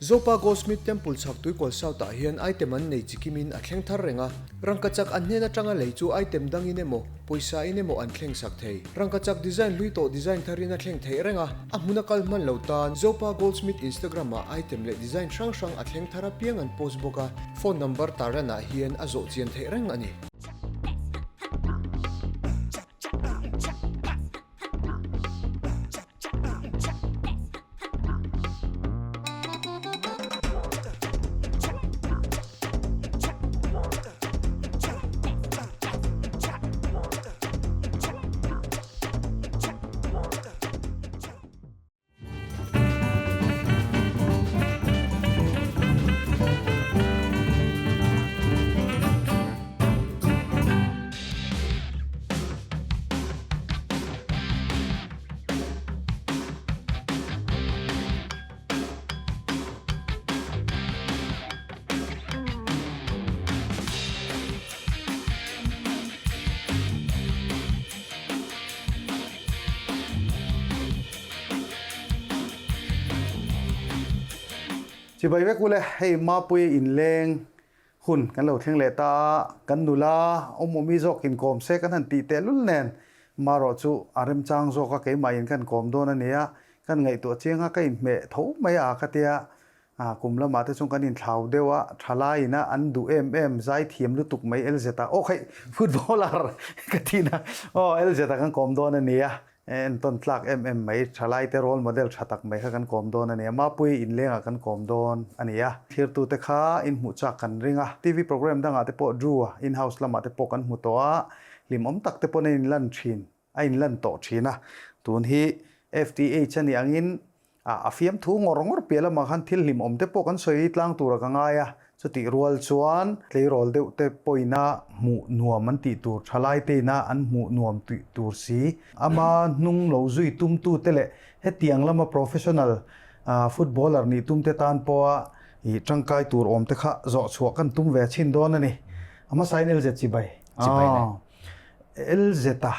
Zopa Goldsmith Temple chhak Tuikawl South ah hian item an nei chi kimin a thleng thar reng a. Rangkachak an hnen atanga lei chu item dangin emaw, pawisa in emaw an thleng sak thei. Rangkachak design hlui tawh design tharin a thleng theih reng a, a hmuna kal hman lo tan Zopa Goldsmith Instagram ah item leh design hrang hrang a thleng thar apiang an post bawk a, phone number tarlan ah hian a zawh chian theih reng a ni. Chibai vek ule, hei Mapuia inleng Hun kan lo thleng leh ta a, kan nula awmawmi zawk inkawm se kan han tih tehlul nen marawh chu a remchang zawk a, keimahin kan kawm dawn a nia, kan ngaihtuah chiang a, ka inhmeh tho mai a ka tia, kum lamah te chuan kan inthlau deuh a, thalaiin a an duh em em zaithiam lutuk mai LZ-a, aw khaih footballer ka tihna aw LZ-a kan kawm dawn a nia. Entawn tlak em em mai, thalaite role model tha tak mai kha kan kawm dawn a ni a, Mapui inlengah kan kawm dawn a ni a. Thirtute kha inhmuh chak kan ring a, TV program dangah te pawh Drew a in-house lamah te pawh kan hmu tawh a, hlimawm tak te pawn a inlan thin, a inlan tawh thin a. Tun hi FTH a nih angin A fiamthu ngawr ngawr piah lamah khan thil hlimawm te pawh kan sawi tlang tura ka ngai a, chutih rual chuan tleirawl deuh te pawhina hmuh nuam an tih tur, thalai teina an hmuh nuam tih tur si. Ama hnung lo zui tumtu te leh hetiang lama professional footballer nih tum te tan pawha i tangkai tur awm te kha zawh chhuah kan tum ve chhin dawn a ni. A hmasain LZ chibai. Chibai le. LZ a.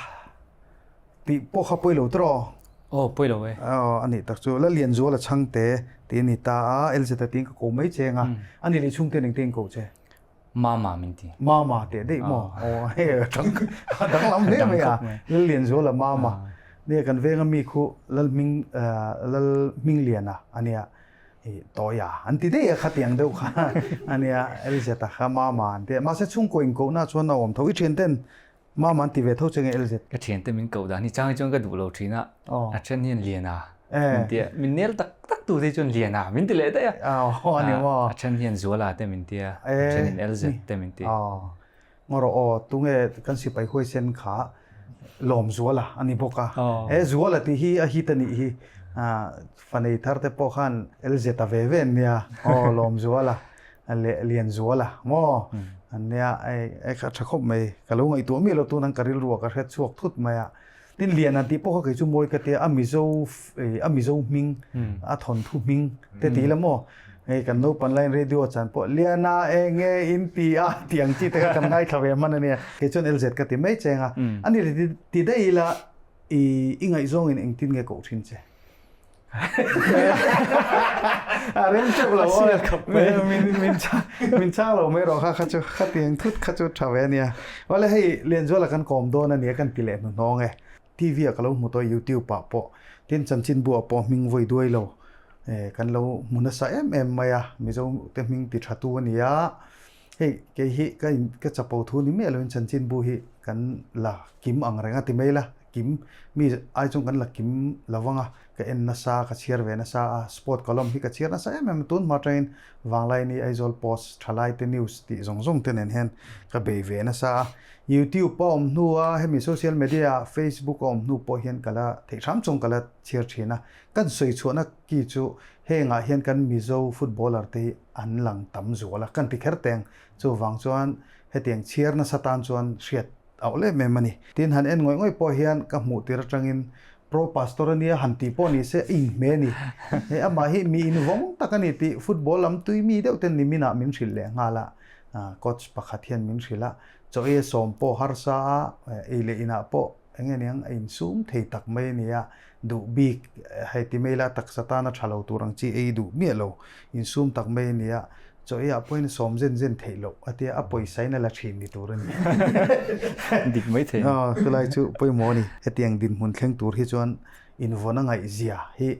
Tih pawh kha pawi lo tawh. Aw pawi lo e. Aw a nih tak chu Lalianzuala chhangte tih a ni ta a, LZ a tiin ka ko mai che anga, a ni leh chhungte ning te in ko che. Mama min ti. Mama teh daih maw? Aw hei a dang a danglam hle mai a, Lalianzuala Mama. Nia kan venga mi khu Lalhming Lalhmingliana a nia i Tawia an ti daih a khatiang deuh kha a nia LZ a kha Mama an ti a, mahse chhungkaw inkohna chuan a awm tho i thian ten Mama an ti ve tho che nge LZ? Ka thiante min koh dan hi chang hi chuan ka duh lo thin a, a then hian lian a min ti a, min nel tak tak tu te chuan lian a min ti leh daih a, a then hian Zuala te min ti a, a then in LZ te min ti. Ngaw rawh aw, tunge kan sipai huaisen kha lawm Zuala a ni bawk a, he Zuala tih hi a hit a nih hi, fanei thar te pawh khan LZ a ve ve an nia, aw lawm Zuala. leh Lianzual a maw an nia ei kha tha khawp mai ka lo ngaihtuah miah lo tun ang ka rilru ah ka hre chhuak thut mai a tin Lian an tih pawh kha kei chu mawi ka tia a Mizo a Mizo hming a thawnthu hming te ti ila maw hei kan naupan laiin radio chan pawh Liana eng nge in ti a tih ang chi te kha kan ngaithla ve hman a nia kei chuan LZ ka ti mai cheng a ani ti daih ila i i ngaihzawngin engtin nge koh thin che. A rem teuh lo aw. Min chhang lo mai rawh kha kha chu khatiang thut kha chu tha ve ania. Awle hei Lianzuala kan kawm dawn ania kan ti leh hnuhnawng e. TV ah ka lo hmu tawh YouTube ah pawh tin chanchinbu ah pawh hming vawi duai lo kan lo hmu nasa em em mai a Mizo te hming ti tha tu ania. Hei kei hi ka in ka chapo thu ni miah loin chanchinbu hi kan la kim ang reng a ti mai la. Kim, mi ai chuan kan la kim lo vang a, ka en nasa, ka chhiar ve nasa a, sport column hi ka chhiar nasa em em a, tun hma atangin Vanglaini, Aizawl Post, Thalaite News tih zawng zawng te nen hian ka bei ve nasa a, YouTube a awm hnu a, hemi social media ah Facebook a awm hnu pawh hian ka la theih hram chuan ka la chhiar thin a, kan sawi chhuahna ki chu hengah hian kan Mizo footballer te hi an lang tam zual a, kan ti kher teng, chuvang chuan hetiang chhiar nasa tan chuan hriat Auh lem em a ni. Tin, han en ngawih ngawih pawh hian ka hmuh tir atangin Pro Pastor a nia han tih pawh ni se a inhme a ni. Hei amah hi mi invawng tak a ni tih football lam tui mi deuh ten niminah min hrilh leh nghal a. Coach pakhat hian min hrilh a, chaw ei a sawm pawh harsa a, ei leh inah pawh Enge niang a insum thei tak mai a nia, duh bik hei ti mai la taksa tana tha lo tur ang chi ei duh miah lo, insum tak mai a nia, chaw eiah pawhin sawm zen zen theih loh a tia, a pawisa in a la thin ni tur a ni. Dik mai thei. Aw, chulai chu pawimawh a ni. Hetiang dinhmun thleng tur hi chuan invawn a ngaihzia hi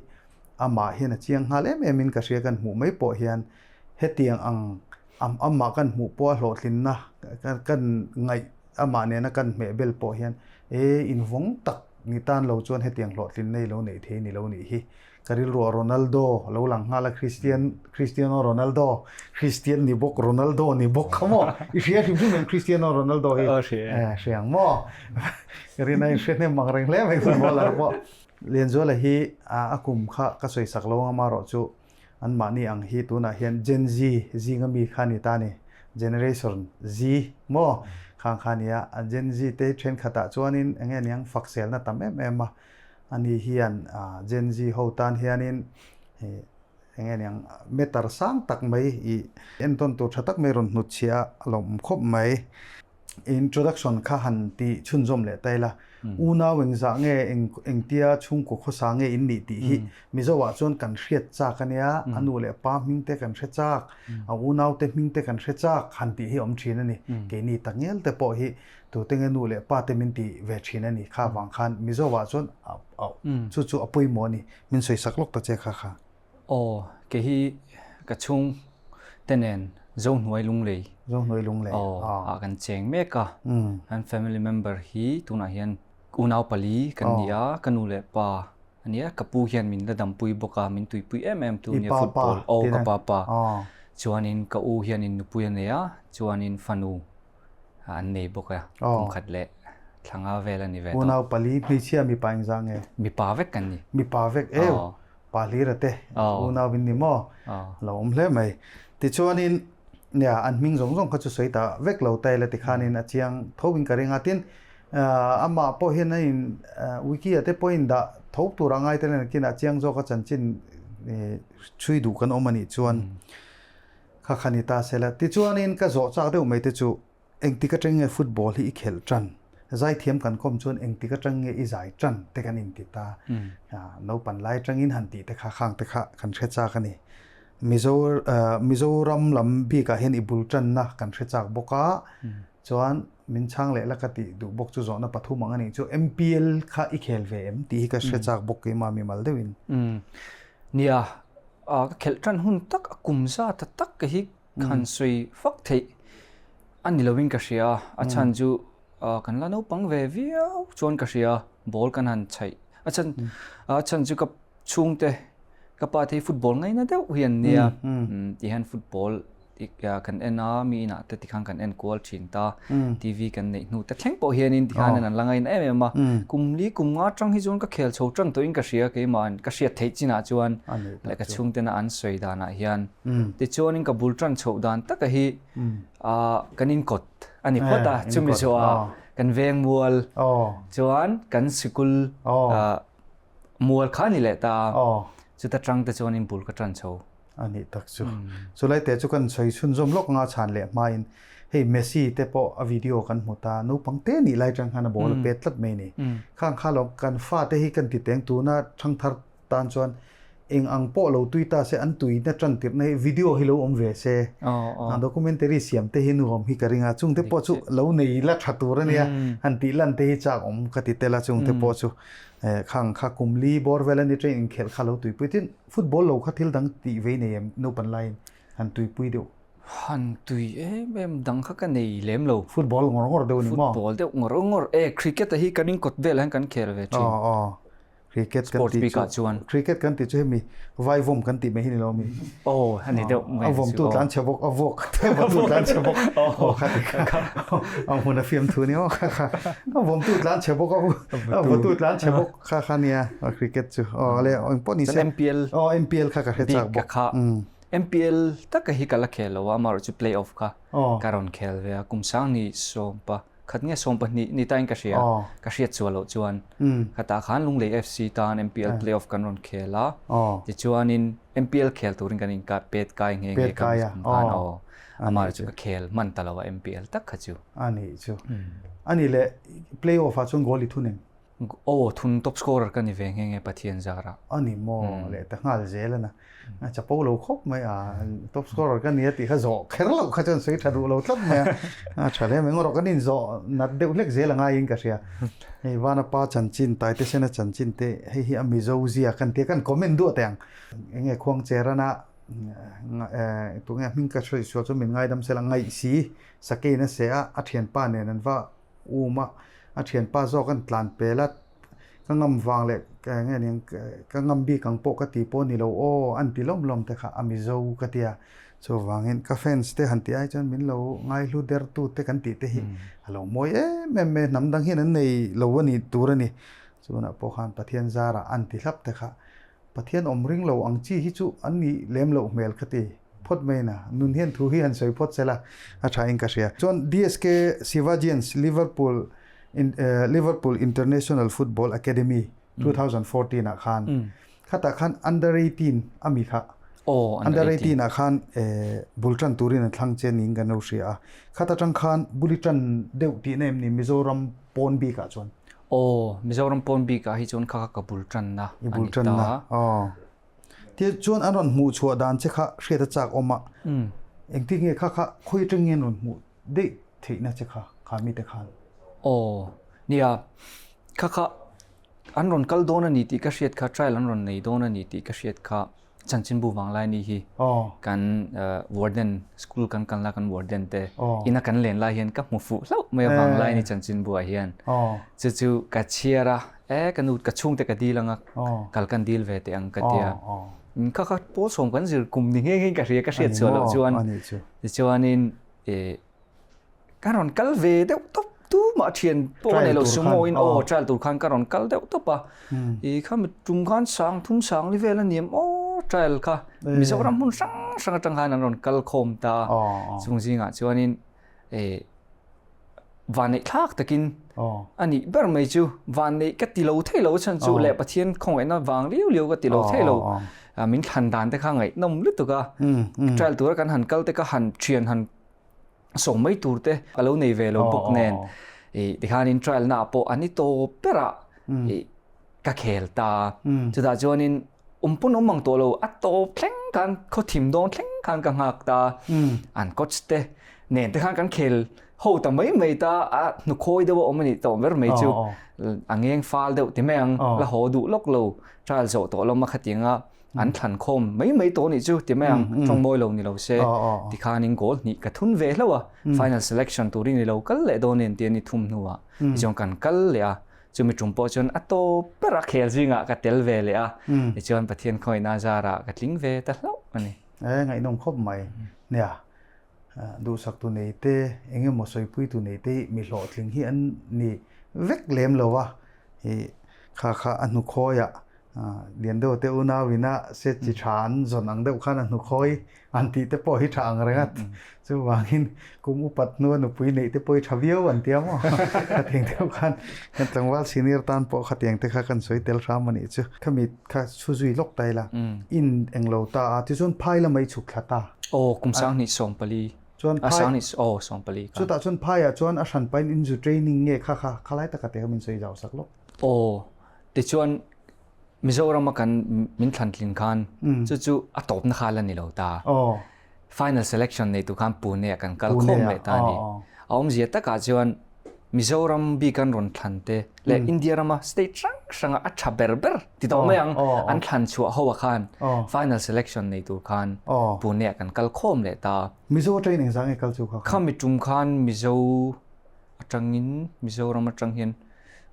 amah hian a chiang nghal em em in ka hria kan hmuh mai pawh hian hetiang ang amah kan hmuh pawh a hlawhtlinna kan ngaih amah nena kan hmeh bel pawh hian e invawng tak ni tan lo chuan hetiang hlawhtlinna hi lo neih thei ni lo nih hi. Ka rilruah Ronaldo lo lang nghal a Christian Cristiano Ronaldo Christian ni bawk Ronaldo ni bawk kha maw i hria hrim hrim em Cristiano Ronaldo hi eh hria ang maw ka rin a inhre hnem ang reng hle mai footballer pawh Lianzuala hi a kum kha ka sawi sak lo ang amarawh chu Anmahni ang hi tunah hian Gen Z zinga mi kha a ni ta a ni. Generation Z maw khang kha a ni a. Gen Z te thenkhatah chuanin eng nge niang fakselna tam em em a. Ani hian Gen Z ho tan hianin eng nge niang meter sang tak mai ih entawn tur tha tak mai rawn hnutchhiah a lawmawm khawp mai. Introduction kha han ti chhunzawm leh ta ila, unau engzah nge engtia chhungkaw khawsa nge in nih tih hi Mizoah chuan kan hriat chak a nia, a nu leh pa hming te kan hre chak, a unau te hming te kan hre chak han tih hi awm thin a ni. Keini tak ngial te pawh hi tute nge nu leh pa te min ti ve thin a ni. Kha vang khan Mizoah chuan chu chu a pawimawh a ni. Min sawi sak lawk ta che kha kha. Aw, kei hi ka chhung te nen Zohnuai Lunglei. Zohnuai Lunglei. Aw, ah kan cheng mek a. Kan family member hi tunah hian unau pali kan ni a, ka nu leh pa a nia, ka pu hian min la dampui bawk a, min tuipui em em tu nia football. Aw, ka pa pa. Chuanin ka u hianin nupui a nei a, chuanin fanu an nei bawk a, kum khat leh thla nga vel a ni ve tawh. Unau pali hmeichhia mipa engzah nge? Mipa vek kan ni. Mipa vek eu. Pa hlira te unau in ni maw? Lo awm hle mai. Tichuanin nia an hming zawng zawng kha chu sawi ta vek lo ta ila tikhanin a chiang tho in ka ring a. Tin amah pawh hian a in wiki ah te pawh in dah tho tur a ngai tel a nakin a chiang zawk a chanchin chhui duh kan awm a nih chuan kha kha ni ta sela. Tichuanin ka zawh chak deuh mai te chu Engtik atang nge football hi i khelh tan? Zaithiam kan kawm chuan engtik atang nge i zai tan te kan inti ta. Naupan lai atangin han tih te kha khang te kha kan hre chak a ni. Mizo Mizoram lam bikah hian i bul tanna kan hre chak bawk a, chuan min chhang leh la ka tih duh bawk chu zawhna pathum ang a nih chu MPL kha i khel ve em tih hi ka hre chak bawk keimah mimal deuhin. Nia, ka khelh tan hun tak a kum zat tak ka hi Khan sawi fak theih a ni lovin ka hria a, a chhan chu kan la naupang ve viau chuan ka hria ball kan han chhaih a chhan a chhan chu ka chhungte ka pa te hi football ngaina deuh hi an nia ti hian football kan en a mi inah te tikhan kan en kual thin ta TV kan neih hnu te thleng pawh hianin tikhan an la ngaina em em a kum li kum nga atang hi chuan ka khel chho tan tawhin ka hria keimah ka hriat theih chinah chuan leh ka chhungtena an sawi danah hian Tichuanin ka bul tan chhoh dan taka hi kan inkawt a ni phawt a, chumi zawhah kan veng mual chuan kan sikul mual kha a ni leh ta a, chuta tang te chuanin bul ka tan chho. A nih tak chu. Chulai te chu kan sawi chhunzawm lawk anga chhan leh hmain hei Messi te pawh a video kan hmu ta, naupang te nih lai tang khan a ball a pet tlat mai a ni. Khang kha lo kan fate hi kan ti teng tuna thangthar tan chuan eng ang pawh lo tui ta se an tuina tan tirhna hi video hi lo awm ve se a documentary siam te hi nuam hi ka ring a chung te pawh chu lo nei la tha tur a nia han tih lan te hi chak awm ka ti tel a chung te pawh chu khang kha kum li bawr vel a ni train inkhelh kha lo tuipui tin football lo kha thil dang tih vei nei em naupan laiin han tuipui deuh han tui em em dang kha ka nei lem lo football ngawr ngawr deuh a ni maw football deuh ngawr ngawr e cricket a hi kan inkawt vel ah hian kan khel ve thin Cricket kan Sports tih bikah chu chuan. Cricket kan tih chu hemi vai vawm kan tih mai hi ni lo mi. Aw a ni deuh mai A vawm tu tlan chhe bawk a vawk a vawm tu tlan chhe bawk aw kha ti kha a hmun a fiam thu ni aw kha kha a vawm tu tlan chhe bawk a vaw tu tlan chhe bawk kha kha nia a cricket chu aw le eng pawh ni se MPL aw MPL kha ka hre chak bawk kha MPL taka hi ka la khel lo a amaherawhchu play off kha ka rawn khel ve a kum sang ni sawmpa. khat nge 12 ni ta in ka hria ka hriat chuah loh chuan khatah khan Lunglei FC tan MPL playoff kan rawn khel a tichuanin MPL khel turin kan in pet kai nghe nghe kha khan aw amah chu ka khel hman ta lo a MPL tak kha chu. A nih chu. A nih leh playoff ah chuan goal i thun em? Aw thun top scorer ka ni ve nghe nghe Pathian zarah. A ni maw leh ta nghal zel a na. A chapo lo khawp mai a, top scorer ka nia tih kha zawh kher loh kha chuan sawi tha duh lo tlat mai a. A tha hle mai, ngaw kan inzawh nat deuh hlek zel a ngaiin ka hria. Hei Vanapa chanchin, Taitesena chanchin te hei hi a Mizo zia kan tia kan comment duah teh ang. Enge Khuangcherana tunge hming ka hre sual chu min ngaidam sela ngaih si Sakein a seh a, a thianpa nen an va um a, a thianpa zawk an tlan pel a, ka ngam vang leh nge ni ang ka ngam bik ang pawh ka ti pawh ni lo aw an ti lawm lawm te kha a Mizo ka tia chuvangin ka fans te han tih ai chuan min lo ngaihlu der tu te kan tih te hi a lo mawi em em mai a hnam dang hian an nei lo a ni tur a ni chunah pawh khan Pathian zarah an ti hlap te kha Pathian awm ring lo ang chi hi chu an nih lem loh hmel ka ti phawt mai na. Nun hian thu hi han sawi phawt sela a tha in ka hria. Chuan DSK Shivajians Liverpool Liverpool International Football Academy 2014 ah khan khatah khan under 18 a mi kha under 18 ah khan bul tan turin an thlang che niin kan lo hria a. Khata tang khan buli tan deuh tihna em ni Mizoram pawn bikah chuan? Aw, Mizoram pawn bikah hi chuan kha kha ka bul tanna a ni ta. Aw. Ti chuan an rawn hmuh chhuah dan che kha hriat a chak awm a. Engtin nge kha kha khawi atang nge an rawn hmuh daih theihna che kha kha mite khan? Aw, nia, kha kha an rawn kal dawn a ni tih ka hriat kha, trial an rawn nei dawn a ni tih ka hriat kha. Chanchinbu vanglai ni hi kan warden school kan kalna kan warden te ina kan len lai hian ka hmu fuh hlauh mai a vanglai ni chanchinbu ah hian chu chu ka chhiar a e ka nu ka chhungte ka dil anga kal kan dil ve teh ang ka tia kha kha pawl sawm kan zir kum ni nghe nghe in ka hria ka hriat chhuah loh chuan tichuanin Ka rawn kal ve deuh tawp tumah thian pawh a nei lo sumo in aw trial tur khan ka rawn kal deuh tawp a i khami tum khan sang thum sang li vel a niam aw trial kha Mizoram hmun hrang hrang atang khan an rawn kal khawm ta chung zingah chuanin e vanneih thlak takin a nih ber mai chu vanneih ka ti lo thei lo chhan chu leh Pathian khawngaihna vang liau liau ka ti lo thei lo min thlan dan te kha ngaihnawm lutuk a trial tura kan han kal te ka han thian han sawm mai tur te ka lo nei ve lo bawk nen i tikhanin trial na pawh an i tawp berah i ka khel ta chutah chuanin awmpun awm ang tawh lo a tawp thleng khan khaw thim dawn thleng khan ka nghak ta an coach te nen te khan kan khel ho ta mai mai ta a hnukhawi deuh a awm a nih tawh ber mai chu a ngeng fal deuh ti mai ang la haw duh lawk lo trial zawh tawh lawm a khatianga an thlan khawm mai mai tawh nih chu ti mai ang tawng mawi lo ni lo se tikhanin goal hnih ka thun ve hlauh a final selection turin i lo kal leh dawn en tia ni thum hnuah tichuan kan kal leh a chumi tum pawh chuan a tawp ber a khel zingah ka tel ve leh a tichuan Pathian khawihna zarah ka tling ve ta hlauh a ni. E ngaihnawm khawp mai nia duhsak tu nei te eng emaw sawipui tu nei te hi mi hlawhtling hi an ni vek lem lo a i kha kha a hnukhawiah Lian deuh te unau ina set chi tha an zawn ang deuh khan a hnukhawi an tih te pawh hi tha ang reng a. Chuvangin kum upat hnua nupui neih te pawh hi tha viau an tia maw? Khatiang deuh khan kan tlangval senior tan pawh khatiang te kha kan sawi tel hram a nih chu. Khami kha chhu zui lawk ta ila in englo ta a tichuan phai lamah i chhuk thla ta. Aw kum 2014 Chuan phai a 20 aw 14 khan. Chutah chuan phaiah chuan a hran pahin in zu training nge kha kha khalai taka te kha min sawi zau sak lawk. Aw Tichuan, Mizorama kan min thlan tlin khan chu chu a tawpna kha la ni lo ta. Final selection nei tur khan Pune ah kan kal khawm leh ta a ni. A awmzia takah chuan Mizoram bik an rawn thlan te leh India rama state hrang hranga a tha ber ber ti tawh mai ang an thlan chhuah ho ah khan final selection nei tur khan Pune ah kan kal khawm leh ta. Mizo atangin engzah nge kal chu kha khan? Khami tum khan Mizo atangin Mizoram atang hian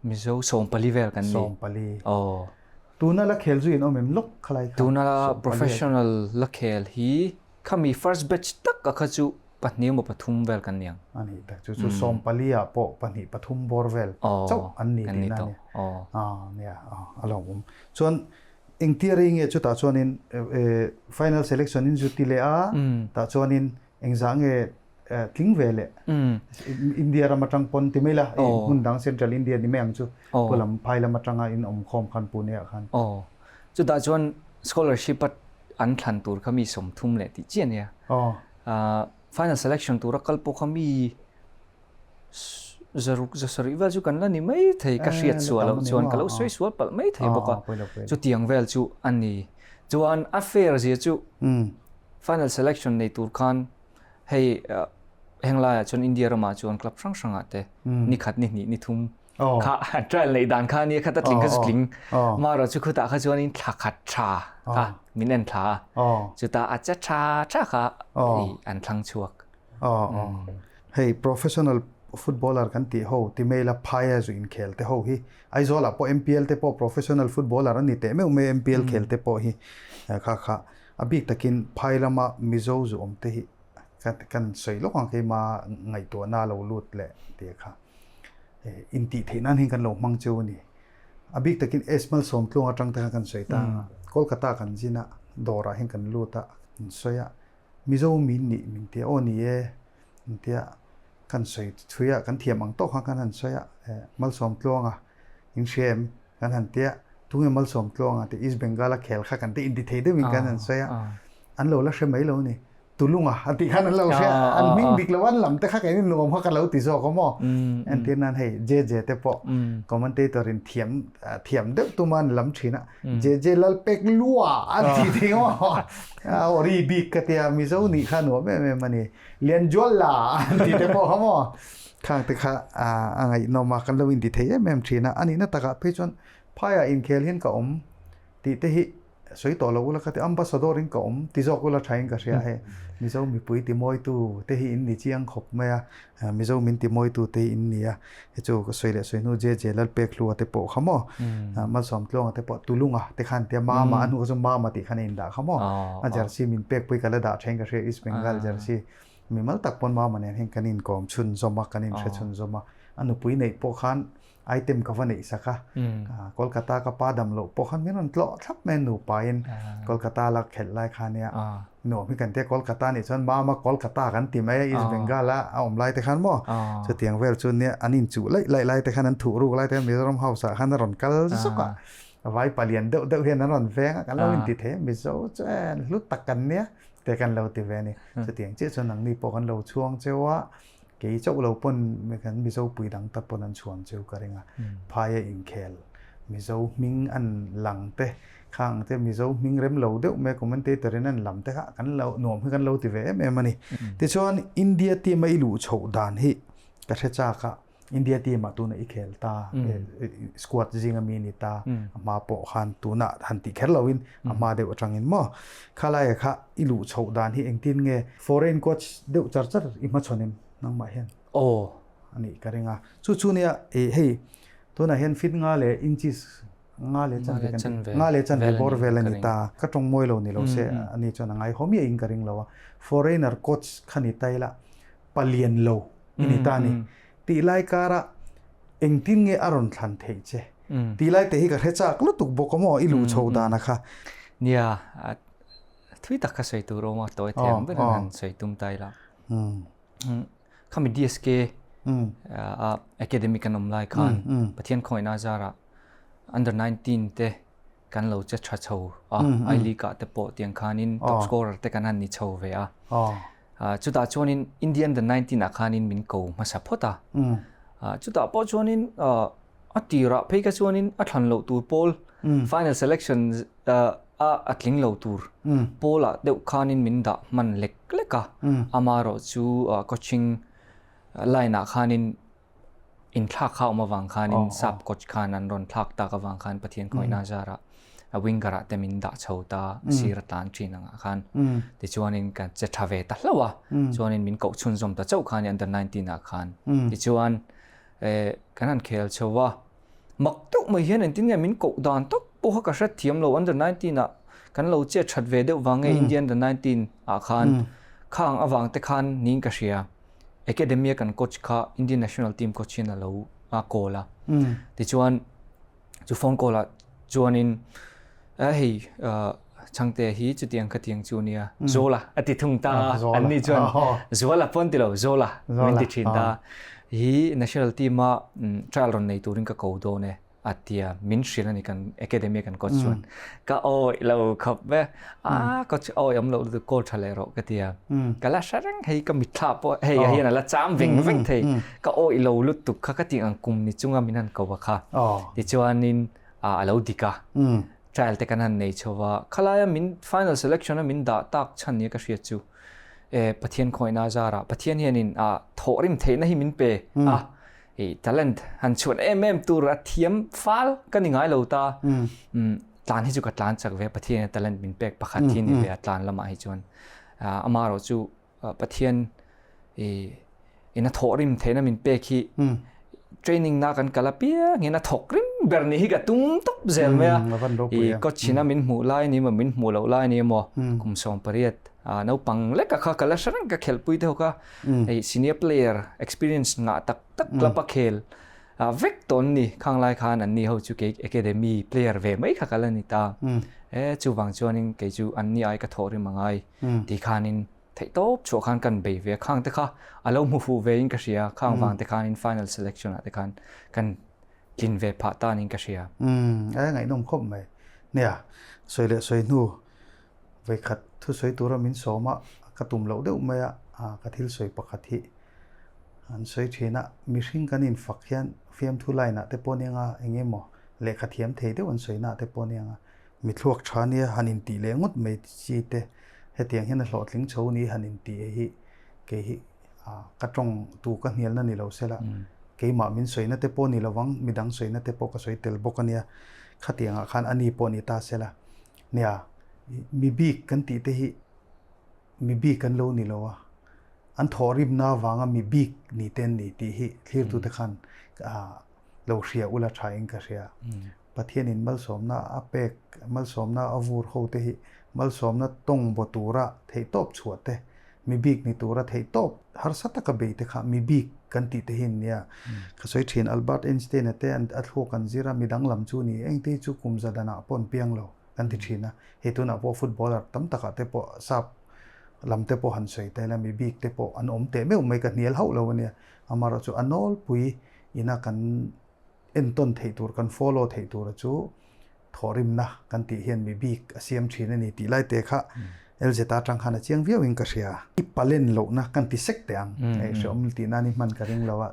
Mizo 14 vel kan ni. 14. Aw. Tuna la khel zu in awm em lawk khalai kha? Tuna la professional la khel hi khami first batch tak a kha chu pahnih emaw pathum vel kan ni ang. A ni tak chu chu 14 ah pawh pahnih pathum bawr vel chauh an ni tihna a ni. Aw nia a lawmawm. Chuan engtia rei nge chutah chuanin final selection in zu ti leh a tah chuanin engzah nge tling ve leh India ram atang pawn ti mai la hmun dang Central India ni mai ang chu pu lam phai lam atanga in awm khawm khan Pune ah khan. Aw chutah chuan scholarship a an thlan tur kha mi 30 leh tih chiah ania. Final selection tura kal pawh kha mi 600 7 vel chu kan la ni mai thei ka hriat sual loh chuan ka lo sawi sual palh mai thei bawk a chutiang vel chu a ni. Chuan a fair zia chu final selection nei tur khan hei henglaiah chuan India ramah chuan club hrang hrangah te ni khat ni hnih ni thum kha trial neih dan kha ania kha ta tling kha chu tling marawh chu khutah kha chuanin thla khat tha kha min en thla a chutah a che tha tha kha an thlang chhuak. Hei professional footballer kan tih ho ti mai la phaia zu inkhel te ho hi Aizawl ah pawh MPL te pawh professional footballer an ni teh meuh mai MPL khel te pawh hi kha kha a bik takin phai lama Mizo zu awm te hi kan sawi lawk ang keima ngaihtuahna a lo lut leh tih kha intih theih nan hian kan lo hmang cheu a ni. A bik takin Esmal Sawmtluang atang te khan kan sawi ta a, Kolkata kan zin a, dawrah hian kan lut a, kan sawi a, Mizo min nih min tia aw ni e min tia kan sawi chhui a, kan thiam ang tawk khan kan han sawi a, Malsawmtluanga in hria em kan han tia, tunge Malsawmtluanga tih East Bengal a khel kha kan ti inti thei deuhin kan han sawi a, an lo la hre mai lo a ni. Tulunga a tih khan an lo hria, an hming dik lo an lam te kha keini nuam kha ka lo ti zawk a maw? Entir nan hei JJ te pawh commentator in thiam thiam deuh tuma an lam thin a, JJ Lalpek Lua an ti thei a maw? A ori bik ka tia Mizo nih kha nuam em em a ni. Lianjuala an ti te pawh kha maw? Khang te kha a ngaihnawm a, kan lo inti thei em em thin a, a nihna takah phei chuan phaiah inkhel hian ka awm tih te hi Sawi tawh lo ula ka ti, Ambassador in ka awm ti zawk ula tha in ka hria hei. Mizo mipui ti mawitu te hi in ni chiang khawp mai a, Mizo min ti mawitu te hi in ni a, hei chu ka sawi leh sawi hnu JJ Lalpekhlua te pawh kha maw, Malsawmtluanga te pawh Tulunga te khan tia Mama a hnu kha chu Mama tih khan a indah kha maw, a jersey min pekpui ka la dah tha in ka hria East Bengal jersey mimal tak pawn Mama nen hian kan inkawm chhunzawm a, kan inhre chhunzawm a, a nupui neih pawh khan Item ka va neih sak a, Kolkata ka pa dam loh pawh khan min rawn tlawh thlap mai a nupain Kolkata la khelh lai kha nia nuam hi kan tia Kolkata nih chuan mama Kolkata kan ti mai a East Bengal a a awm lai te khan maw chutiang vel chu nia an inchuh laih laih lai te khan an thuh ruk lai te khan Mizoram House ah khan a rawn kal zuk a vai palian deuh deuh hian an rawn veng a kan lo inti thei a Mizo chuan hlu tak kan nia te kan lo ti ve a ni chutiang chiah chuan nangni pawh kan lo chhuang cheu a. Kei chauh lo pawn kan Mizo pui dang tak pawn an chhuan cheu ka ring a, phaia inkhel Mizo hming an lang te khang te Mizo hming rem lo deuh mai commentator in an lam te kha kan lo nuam hi kan lo ti ve em em a ni. Tichuan India team a i luh chhoh dan hi ka hre chak a, India team ah tuna i khel ta, squad zinga mi ni ta, a hma pawh khan tuna han tih kher loin a hma deuh atangin maw khalaia kha i luh chhoh dan hi engtin nge foreign coach deuh char char i hmachhawn em nangmah hian? Aw. A nih ka ring a. Chu chu nia eh hei tunah hian fit nga leh inches nga leh chanve kan ti nga leh chanve bawr vel a ni ta. Ka tawng mawi lo ni lo se a ni chuan a ngaihawm miah in ka ring lo a. Foreigner coach kha ni ta ila palian lo i ni ta a ni. Tih lai karah engtin nge a rawn thlan theih che? Tih lai te hi ka hre chak lutuk bawk a maw i luh chho dan a kha. Nia, thui tak kha sawi tur awm a, tawi thei ang ber an han sawi tum ta ila. Khami DSK a academy kan awm lai khan Pathian khawngaihna zarah under 19 te kan lo che tha chho a, I League ah te pawh tiang khanin top scorer te kan han ni chho ve a. Chutah chuanin India under 19 ah khanin min ko hmasa phawt a. Chutah pawh chuanin a tirah phei kha chuanin a thlan loh tur pawl final selection a tling lo tur pawlah deuh khanin min dah hman lek lek a. Amaherawh chu coaching line ah khanin inthlak kha awm avang khanin sap coach khan an rawn thlak tak avang khan Pathian khawihna zarah a winger ah te min dah chho ta sir a tlan thin angah khan tichuanin ka che tha ve ta hlauh a chuanin min koh chhunzawm ta chauh khan under 19 ah khan tichuan kan han khel chho a mak deuh mai hian engtin nge min koh dan tak pawh kha ka hret thiam lo under 19 ah kan lo che that ve deuh vang nge India under 19 ah khan khang avang te khan niin ka hria. Academy a kan coach kha Indian national team coach hian a lo a call a. Tichuan chu phone call ah chuanin hei Chhangte hi chutiang khatiang chu nia Zola a ti thung ta an ni chuan Zuala pawn ti lo Zola min ti thin ta hi national team a trial rawn nei turin ka ko dawn e a tia min hrilh a ni kan academy kan coach chuan ka awi lo khawp ve a coach awi awm loh lutuk call tha leh rawh ka tia ka la hre reng hei ka mitthla pawh hei a hian a la cham veng veng thei ka awi lo lutuk kha ka tih ang kum ni chunga min han ko a kha tichuanin a lo dik a trial te kan han nei chho va khalaia min final selection a min dah tak chhan nia ka hriat chu e Pathian khawihna zarah Pathian hianin a thawhrim theihna hi min pe a i talent han chhuan em em tur a thiam fal ka ni ngai lo ta tlan hi chu ka tlan chak ve Pathian talent min pek pakhat hi ni ve a tlan lamah hi chuan ama ro chu Pathian i in a thawhrim theihna min pek hi training na kan kal apiang hian a thawk rim ber ni hi ka tum tawp zel mai a i coach ina min hmuh lai ni emaw min hmuh loh lai ni emaw kum 18 naupang leka kha ka la hre reng ka khelhpui te ho kha hei senior player experience ngah tak tak club a khel vek tawn ni khang lai khan an ni ho chu kei academy player ve mai kha ka la ni ta e chuvang chuanin kei chu an ni ai ka thawh rim angai ti khanin Theih tawp chhuah khan kan bei ve a, khang te kha a lo hmu fuh ve in ka hria, khang vang te khan in final selection ah te khan kan tlin ve phah tan in ka hria. Umm, a ngaihnawm khawp mai. Nia, sawi leh sawi hnu vawikhat thusawi tura min sawm a, ka tum loh deuh mai a, ka thil sawi pakhat hi an sawi thin a, mihring kan infak hian fiamthu line ah te pawh nia nga eng emaw lehkha thiam thei deuh an sawi na ah te pawh nia nga Mithluak tha nia han intih leh ngawt mai chi te, hetiang hian a hlawhtling chho ni han intih hi kei hi ka tawng tu ka hnialna ni lo sela, keimah min sawina te pawh ni lovang, midang sawina te pawh ka sawi tel bawk a nia, khatiangah khan a ni pawh ni ta sela. Nia, mi bik kan tih te hi mi bik an lo ni lo a, an thawhrimna avanga mi bik ni te an ni tih hi thlirtute khan lo hria ula thain ka hria. Pathianin malsawmna a pek, malsawmna a vur ho te hi malsawmna tawng baw tura theihtawp chhuah te, mi bik ni tura theihtawp harsa taka bei te kha mi bik kan tih te hi an nia. Ka sawi thin Albert Einstein-a te an a thluak an zir a, midang lam chu ni, engte hi chu kum za danah pawh an piang lo kan ti thin a. Hei tunah pawh footballer tam takah te pawh sap lam te pawh han sawi ta ila mi bik te pawh an awm teh meuh mai ka hnial hauh lo a nia. Amaherawhchu a nawlpui ina kan entawn theih tur, kan follow theih tura chu thawhrimna kan tih hian mi bik a siam thin a ni tih lai te kha LZ atang khan a chiang viau in ka hria. I palen lohna kan ti sek teh ang, hei hreawm tih nan i hman ka ring lo a,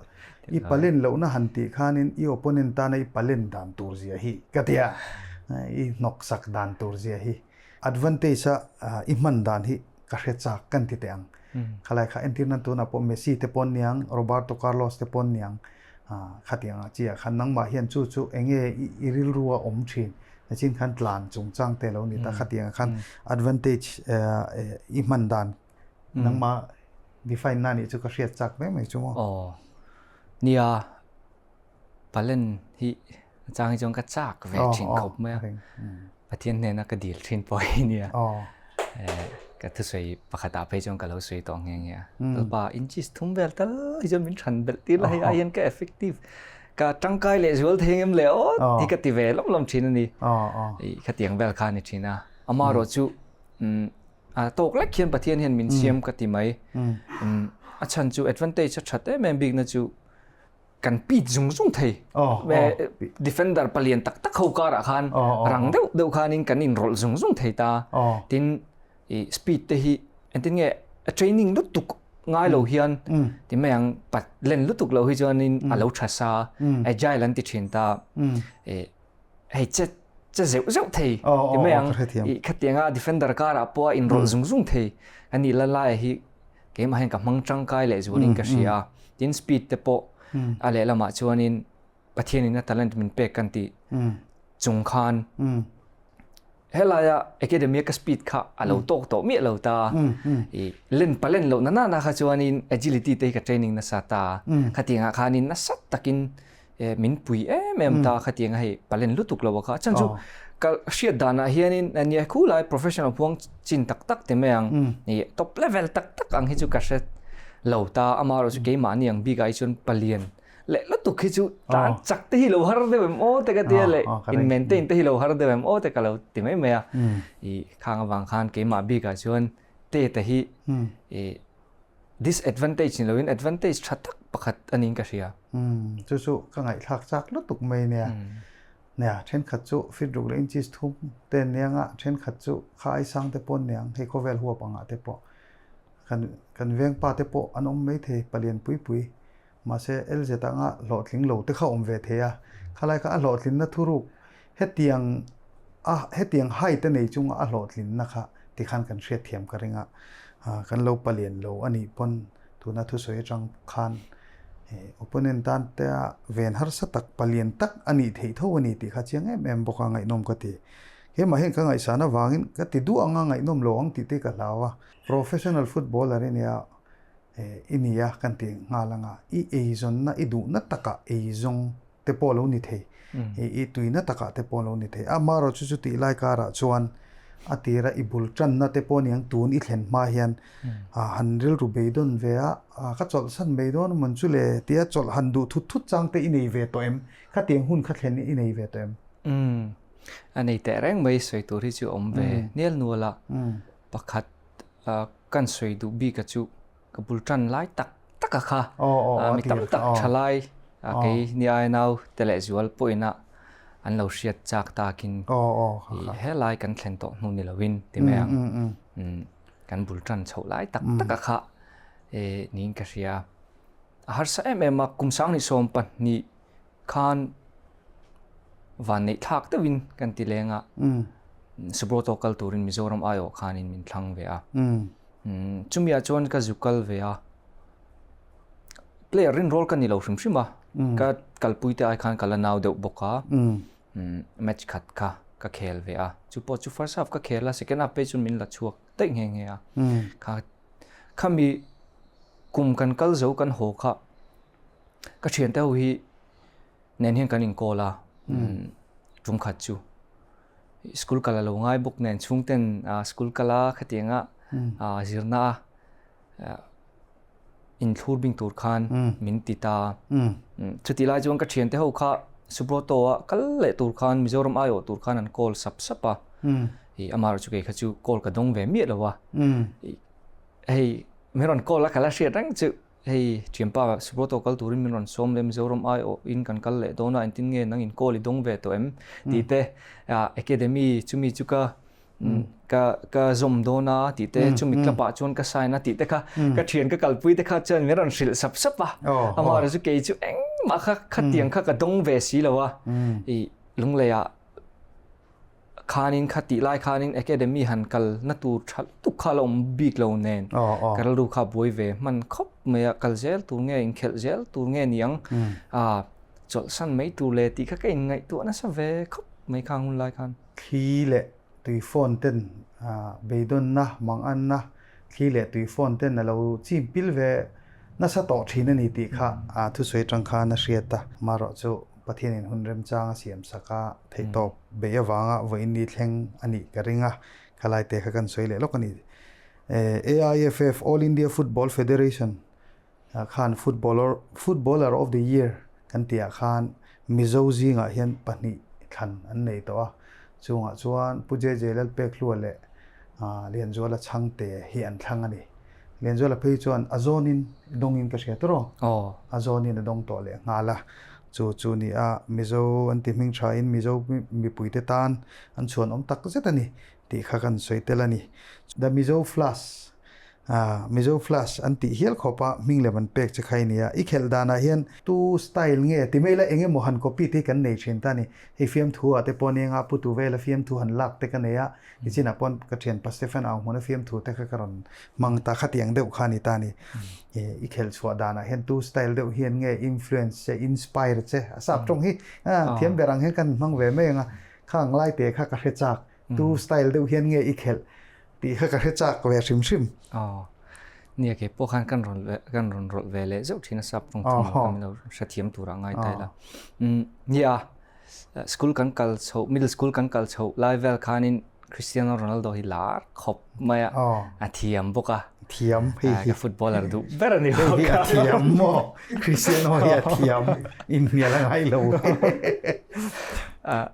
i palen lohna han tih khanin i opponent tana i palen dan tur zia hi ka ti a, i hnawk sak dan tur zia hi. Advantage a i hman dan hi ka hre chak kan ti teh ang. Khalai kha entir nan tunah pawh Messi te pawn niang, Roberto Carlos te pawn niang khatiang ah chiah khan nangmah hian chu chu enge i rilru a awm thin nachin khan tlan chungchang te lo ni ta khatiang ah khan advantage i hman dan nangmah define na nih chu ka hriat chak mai mai chu maw. Aw nia palen hi chang hi chuan ka chak ve thin khawp mai a. Pathian hnena ka dil thin pawh hi nia. Ka thusawi pakhatah phei chuan ka lo sawi tawh nghe nghe a. Lalpa inches thum vel tal hi chuan min than belh tir la hei ai hian ka effective ka tangkai leh zual thei ngem le aw ti ka ti ve lawm lawm thin a ni. Khatiang vel kha a ni thin a. Amaherawh chu a tawk lek hian Pathian hian min siam ka ti mai. A chhan chu advantage a that em em bikna chu kan pit zung zung thei defender palian tak tak ho karah khan rang deuh deuh khanin kan inrawlh zung zung thei ta tin i speed te hi entin nge a training lutuk ngai lo hian ti mai ang pat len lutuk lo hi chuanin a lo tha sa agile an ti thin ta e hei che che zeuh zeuh thei ti mai ang i khatianga defender karah pawh inrawlh zung zung thei ani la lai hi keimah hian ka hmang tangkai leh zualin ka hria a, tin speed te pawh a lehlamah chuanin Pathianin a talent min pek kan tih chung khan helaia academy a ka speed kha a lo tawk tawh miah lo ta i len palen loh na na kha chuanin agility te hi ka training nasa ta khatiangah khanin nasa takin min pui em em ta khatiang a hei palen lutuk lo kha chan chu ka hriat danah hianin ania khu lai professional huang chin tak tak te mai ang ni top level tak tak ang hi chu ka hre lo ta ama ro chu keimah ni ang bik ai chuan palian leh lutuk hi chu tan chak te hi lo har deuh em aw te ka tia leh in maintain te hi lo har deuh em aw te ka lo ti mai mai a. I khang avang khan keimah bikah chuan te te hi i disadvantage ni loin advantage tha tak pakhat a niin ka hria. Chu chu ka ngaihthlak chak lutuk mai nia. Nia, thenkhat chu fit ruk leh inches thum te an niang a, thenkhat chu kha ai sang te pawh an niang, hei khawvel huap angah te pawh. Kan kan vengpa te pawh an awm maithei, palian pui pui. Mahse, LZ anga hlawhtling lo te kha awm ve thei a, khalai kha a hlawhtlinna thuruk hetiang a hetiang height a nei chunga a hlawhtlinna kha tikhan kan hriatthiam ka ring a, kan lo palian lo a nih pawn tuna thusawi atang khan opponent tan te a ven harsa tak palian tak a nih theih tho a ni tih kha chiang em em bawk a ngaihnawm ka ti. Keimah hian ka ngaihsan avangin ka ti duh anga ngaihnawm lo ang tih te ka hlau a, professional footballer i nia i ni a kan ti nghal anga i eizawnna i duhna takah eizawng te pawh lo ni thei i tuina takah te pawh lo ni thei amaherawh chu chutih lai karah chuan a tira i bul tanna te pawh aniang tun i thlen hma hian han rilru beidawn ve a ka chawlhsan mai dawn amawn chu le tia chawlh han duh thut thut chang te i nei ve tawh em khatiang hun kha thlen i nei ve tawh em? A nei teh reng mai sawi tur hi chu a awm ve nial nual a pakhat kan sawi duh bik a chu ka bul tan lai tak tak a kha mi tam tak tha lai kei ni ai nau te leh zual pawhin a an lo hriat chak takin he lai kan thlen tawh hnu ni lovin ti mai ang kan bul tan chhoh lai tak tak a kha niin ka hria a harsa em em a kum 20 pahnih khan van neih thlak deuhin kan ti leng a Subroto kal turin Mizoram aiawh khanin min thlang ve a. Chumi ah chuan ka zu kal ve a. Player rin rol ka ni lo hrim hrim a. Ka kalpui te ai khan ka la nau deuh bawk a. Match khat kha ka khel ve a. Chu pawh chu first half ka khel a, second half phei chuan min la chhuak daih nghe nghe a. Kha khami kum kan kal zo kan haw kha ka thiante ho hi nen hian kan inkawl a tum khat chu school kal a lo ngai bawk nen chhungten school kal a khatianga zirna a inthlur bing tur khan min ti ta chutih lai chuan ka thiante ho kha Subroto a kal leh tur khan Mizoram aiawh tur khan an call sap sap a i amaherawhchu chu kei kha chu call ka dawng ve miah lo a hei min rawn call a ka la hriat reng chu Hei thianpa Subroto kal turin min rawn sawm leh Mizoram aiawh in kan kal leh dawn a, engtin nge nang in call i dawng ve tawh em? tih te academy chumi chu ka ka ka zawm dawn a tih te chumi club ah chuan ka sign a tih te kha ka thian ka kalpui te kha chuan min rawn hrilh sap sap a, amaherawhchu chu kei chu engmah kha khatiang kha ka dawng ve si lo a, i lunglei ah Khanin kha tih lai khanin academy han kal na tur tha lutuk kha la awm bik lo nen ka rilru kha buai ve hman khawp mai a, kal zel tur nge inkhelh zel tur nge niang a chawlhsan mai tur le tih kha ka inngaihtuah nasa ve khawp mai khang hun lai khan. Thli leh tui phone ten beidawnna manganna thli leh tui phone ten a lo chim pil ve nasa tawh thin a ni tih kha thusawi atang khan a hriat a, marawh chu Pathianin hun remchang a siam sak a, theihtawp beih avanga vawiin ni thleng a nih ka ring a, khalai te kha kan sawi leh lawk a ni. AIFF, All India Football Federation, khan footballer footballer of the year kan tihah khan Mizo zingah hian pahnih thlan an nei tawh a, chungah chuan Pu JJ Lalpekhlua leh Lianzuala Chhangte hi an thlang a ni. Lianzuala phei chuan a zawnin dawngin ka hria tawh rawh. A zawnin a dawng tawh leh nghal a. Chu chu ni a, Mizo an ti hming thain Mizo mipuite tan an chhuanawm tak zet a ni tih kha kan sawi tel a ni. The Mizo Flash, Mizo Flash an tih hial khawp a hming lem an pek che kha i ni a. I khelh danah hian tu style nge ti mai la eng emaw han copy te hi kan nei thin ta a ni. Hei fiamthu ah te pawh nia nga pu tu vela fiamthu han lak te ka nei a. Nichinah pawn ka thianpa Stephen au hmuna fiamthu te kha ka rawn hmang ta khatiang deuh kha a ni ta a ni. I khelh chhuah danah hian tu style deuh hian nge influence che, inspire che a sap tawng hi thiam ber ang hian kan hmang ve mai ang a, khang lai te kha ka hre chak, tu style deuh hian nge i khelh tih kha ka hre chak ve hrim hrim. Aw, nia kei pawh khan kan rawn kan rawn rawlh ve leh zeuh thin a sap tawng thung ka min lo hrethiam turah ngai ta ila. Nia, school kan kal chhoh, middle school kan kal chhoh lai vel khanin. Cristiano Ronaldo hi lar khawp mai a, a thiam bawk a. Thiam hei hi. Ka footballer duh ber a ni bawk a. Hei hi a thiam maw? Cristiano hi a thiam inhnial a ngai lo.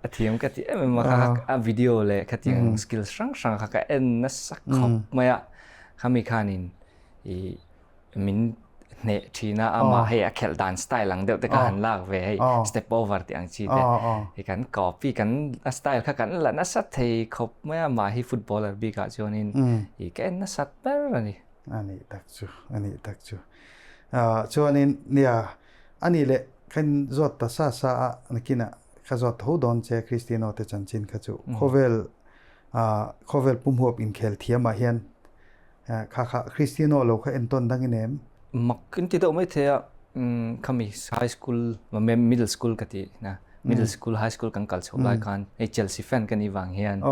A thiam ka ti em em a, a video leh khatiang skills hrang hrang kha ka en nasa khawp mai a. Khami khanin i min hneh thin a amah hei a khelh dan style ang deuh te kha han lak ve hei step over tih ang chi te hei kan copy kan a style kha kan la nasa thei khawp mai a amah hi footballer bik ah chuanin i ka en nasat ber a ni. A nih tak chu a nih tak chu chuanin nia a nih leh khan zawt ta sa sa a nakinah ka zawt tho dawn che Christino te chanchin kha chu khawvel khawvel pumhuap inkhel thiam ah hian Kha kha Cristiano lo kha entawn dang in em? Mak in ti deuh mai thei a, khami high school, middle school ka ti na, middle school, high school kan kal chhoh lai khan hei Chelsea fan ka nih vang hian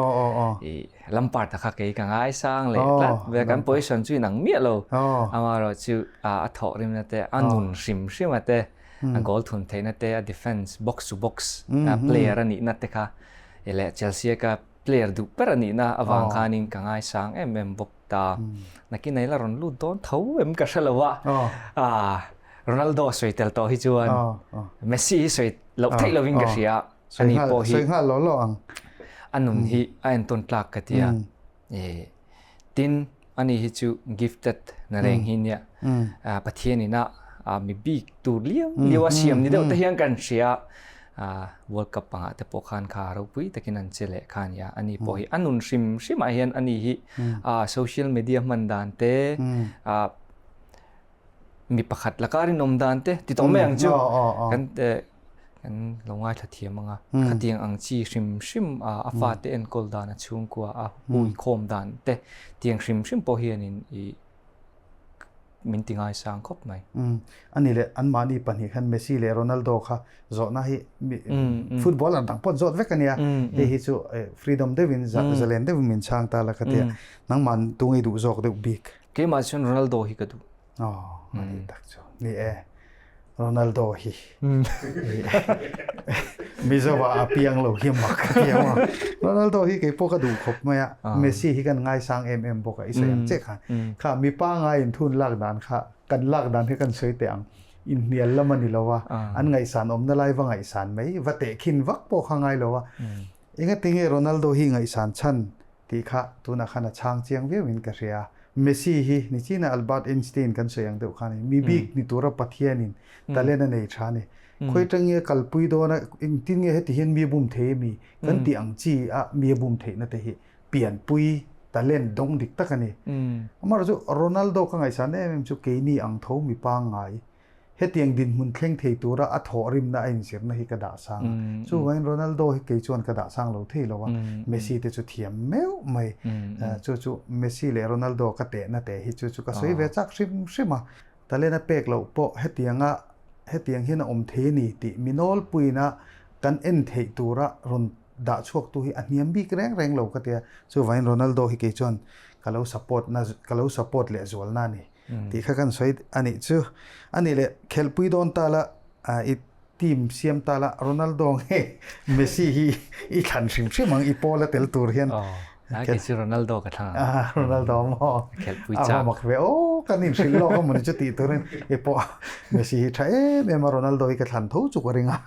i Lampard a kha kei ka ngaisang leh tlat ve kan position chu inang miah lo. Amaherawhchu a thawh rimna te, a nun hrim hrim a te, a goal thun theihna te, a defence box to box player a nihna te kha leh Chelsea ka Player duh ber a nihna avang khanin ka ngaisang em em bawk ta. Nakin a ila rawn lut dawn tho em ka hre lo a. Ronaldo sawi tel tawh hi chuan Messi hi sawi loh theih lovin ka hria. Ani pawh hi sawi nghal lo lo ang. A nun hi a entawn tlak ka ti a. Tin, ani hi chu gifted na reng hi nia. Pathian ina mi bik tur liau liau a siam ni deuh te hian kan hria. World Cup pangah te pawh khan kha ropui takin an che leh kha ania. Ani pawh hi a nun hrim hrimah hian ani hi social media hman dan te, mi pakhat laka rinawm dan te ti tawh mai ang chu. Kan kan lo ngaithla thiam ang a. Khatiang ang chi hrim hrim a fate enkawl dan a chhungkua a huikhawm dan te tiang hrim hrim pawh hianin i min ti ngaisang khawp mai. Ani leh anmahni pahnih khan Messi leh Ronaldo kha zawhna hi football an dang pawh zawt vek ania. Hei hi chu freedom deuhin zalen deuhin min chhang ta la ka tia. Nangman tunge duh zawk deuh bik? Keimah chuan Ronaldo hi ka duh. Aw, ani tak chu. Ni e. Ronaldo hi Mizoa a piang lo hi mak ka ti ang a. Ronaldo hi kei pawh ka duh khawp mai a, Messi hi kan ngaisang em em bawk a, i sawi ang che khan. Kha mipa ngaiin thun lak dan kha kan lak dan hi kan sawi teh ang. Inhnial lam a ni lo a, an ngaihsan awmna lai va ngaihsan mai, va tehkhin vak pawh kha ngai lo a. Engatinge Ronaldo hi ngaihsan chhan tih kha tunah khan a chhang chiang viauin ka hria. Messi hi nichina Albert Einstein kan sawi ang deuh khan mi bik ni tura Pathianin talent a nei tha a ni. Khawi tange kalpui dawna engtin nge heti hian mi a bum thei ami kan tih ang chi a mi a bum theihna te hi pianpui talent dawng dik tak a ni. Amaherawhchu Ronaldo ka ngaihsan em em chu keini ang tho mi pangngai Hetiang dinhmun thleng thei tura a thawhrimna a inzirna hi ka dah sang a. Chuvangin Ronaldo hi kei chuan ka dah sang lo thei lo a, Messi te chu thiam meuh mai. Chu chu Messi leh Ronaldo ka tehna teh hi chu chu ka sawi ve chak hrim hrim a. Talent a pek loh pawh hetianga hetiang hian a awm thei a ni tih mi nawlpuiina kan en theih tura rawn dah chhuaktu hi a hniam bik reng reng lo ka ti a. Chuvangin Ronaldo hi kei chuan ka lo support na ka lo support lehzualna a ni. Tih kha kan sawi a nih chu. A nih leh khelhpui dawn ta la, i team siam ta la, Ronaldo nge Messi hi i thlan hrim hrim ang i pawl a tel tur hian. A kei chu Ronaldo ka thlang ang. Ronaldo maw? Khelhpui chak. A va mak ve aw, kan inhrilh lawk a mawni chu tih turin i pawh Messi hi tha em em a, Ronaldo hi ka thlan tho chu ka ring a,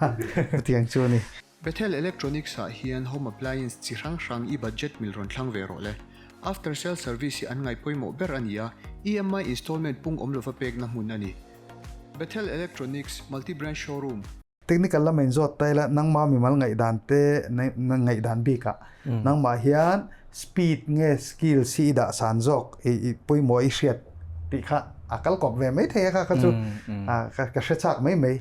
chutiang chu a ni. Bethel Electronics ah hian home appliance chi hrang hrang i budget mil rawn thlang ve rawh le. After sale service hi an ngaih pawimawh ber a ni a, EMI installment pung awm lova pekna hmun a ni. Bethel Electronics Multi Brand Showroom. Technical lama inzawt ta ila nangma mimal ngaihdan te ngaihdan bikah nangmah hian speed nge skills hi i dah san zawk i pawimawh i hriat tih kha a kal kawp ve mai thei a kha kha chu ka hre chak mai mai.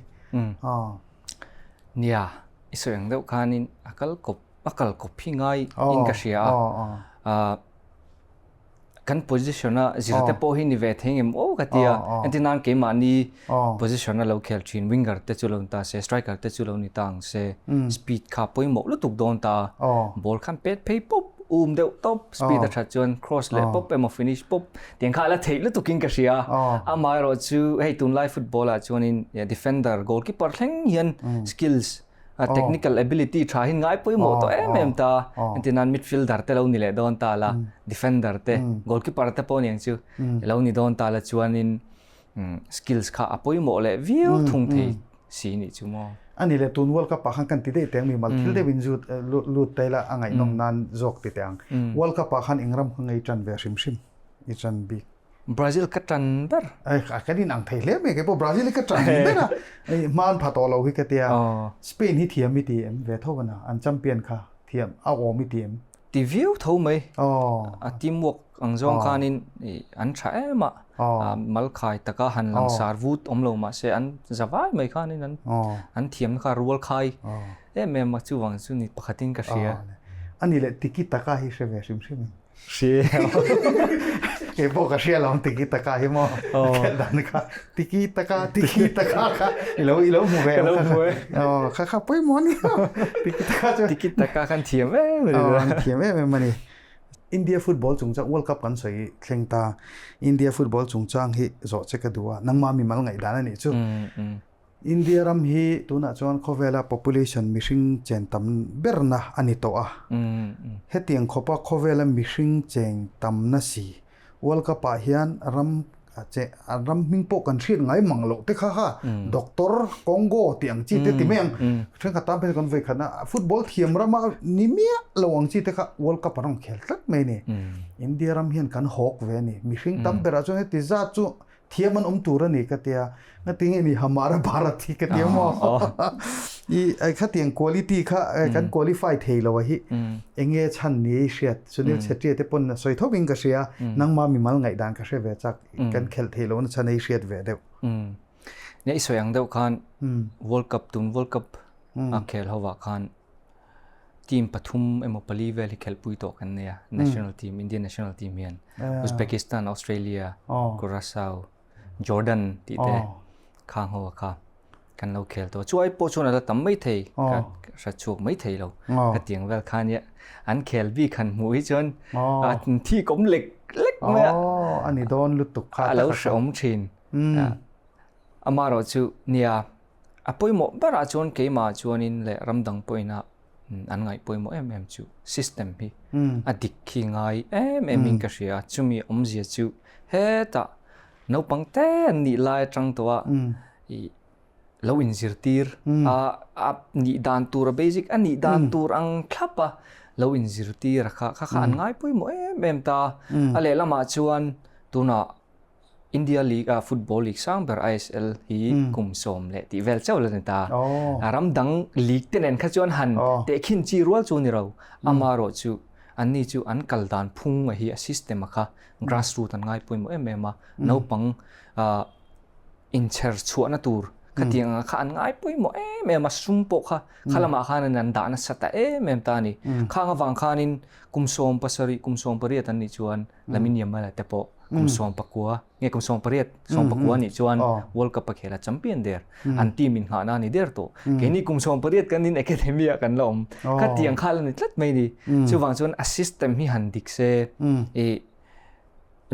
Nia, i sawi ang deuh khanin a kal kawp, a kal kawp hi ngai in ka hria a. Kan position a zir te pawh hi ni ve thei ngem aw ka ti a. Entir nan keimahni position a lo khel thin winger te chu lo ni ta se, striker te chu lo ni ta ang se, speed kha pawimawh lutuk dawn ta a. Ball khan pet phei pawp, um deuh tawp, speed a that chuan cross leh pawp emaw finish pawp tiang kha a la theih lutukin ka hria. Amaherawhchu hei tunlai football ah chuanin defender, goalkeeper thleng hian skills. A technical ability tha hi ngai pawimawh tawh em em ta. Entir nan midfielder te lo ni leh dawn ta la, defender te, goalkeeper te pawh aniang chu lo ni dawn ta la chuanin skills kha a pawimawh leh viau thung thei si nih chu maw. A ni leh tun World Cup ah khan kan ti daih teh ang mi mal thil deuhin zut lut ta ila a ngaihnawm nan zawk ti teh ang. World Cup ah khan eng ram kha ngei tan ve hrim hrim i tan bik. Brazil ka tan ber. Ai kan in ang thei hle mai kei pawh Brazil hi ka tan ber a. Ai hman pha tawh lo hi ka tia. Spain hi thiam i ti em ve tho a na an champion kha thiam a awm i ti em. Ti viau tho mai. A teamwork ang zawng khanin an tha em a. Mal khai taka han langsar vut awm lo mahse an zavai mai khanin an an thiamna kha rual khai em em a chuvang chu ni pakhatin ka hria. Ani leh tiki taka hi hre ve hrim hrim in. Hria. Kei pawh ka hria lo tiki taka hi maw. Khelh dan kha tiki taka tiki taka kha i lo i lo hmu ve. Ka lo hmu e. Aw kha kha pawimawh a ni. Tiki taka chu. Tiki taka khan thiam em em. Aw an thiam em em a ni. India football chungchang World Cup kan sawi thleng ta. India football chungchang hi zawh che ka duh a. Nangmah mimal ngaihdan a nih chu. India ram hi tunah chuan khawvela population mihring chen tam berna a ni tawh a. Hetiang khawpa khawvela mihring cheng tamna si World Cup ah hian ram ram hming pawh kan hriat ngai mang loh te kha kha Doctor Congo tih ang chi te ti mai ang. Thenkhat tan phei chu kan vawi khat a football thiam rama ni miah lo ang chi te kha World Cup an rawn khel tlat mai a ni. India ram hian kan hawk ve a ni. Mihring tam berah chuan heti zat chu Thiam an awm tur a ni ka tia, ngatinge ni Hamara Bharat hi ka tia maw? I khatiang quality kha kan qualify thei lo a hi enge chhan ni i hriat Sunil Chhetri te pawn a sawi tho in ka hria, nangma mimal ngaihdan ka hre ve chak kan khelh thei lo na chhan a i hriat ve deuh. Nia i sawi ang deuh khan World Cup tun World Cup a khel ho ah khan Team pathum emaw pali vel hi khelhpui tawh kan nei a, national team, Indian national team hian. Uzbekistan, Australia, Curacao, Jordan tih te khang ho kha kan lo khel tawh. Chuai pawh chuan a la tam mai thei, ka hre chhuak mai thei lo. Ka tiang vel kha nia, an khel bik han hmuh hi chuan a thi kawm lek lek mai a. A ni dawn lutuk kha. A lo hreawm thin. Amaherawhchu nia A pawimawh berah chuan keimah chuanin leh ram dang pawhina an ngaih pawimawh em em chu system hi a dik khi ngai em em in ka hria a, chumi awmzia chu hetah naupang te an nih lai atang tawh a ih lo inzirtir a a nih dan tur a basic a nih dan tur ang thlap a lo inzirtir a kha kha kha an ngai pawimawh em em ta a lehlamah chuan tunah India League a football league sang ber ISL hi kum sawm leh tih vel chauh la ni ta. A ram dang league te nen kha chuan han tehkhin chi rual chu ni ro. Amaherawh chu anni chu an kal dan phung a hi a system a kha grassroot an ngai pawimawh em em a. Naupang inchher chhuahna tur khatiang anga kha an ngai pawimawh em em a sum pawh kha kha lamah khan an dah nasa ta em em ta a ni. Khang avang khanin kum sawm pasarih kum sawm pariat an nih chuan Lamine Yamal te pawh kum 19 nge kum 18 19 nih chuan World Cup a khel a champion der an team in nghahna a ni der tawh keini kum 18 kan in academy ah kan la awm kha tiang kha la ni tlat mai ni chuvang chuan a system hi han dik se i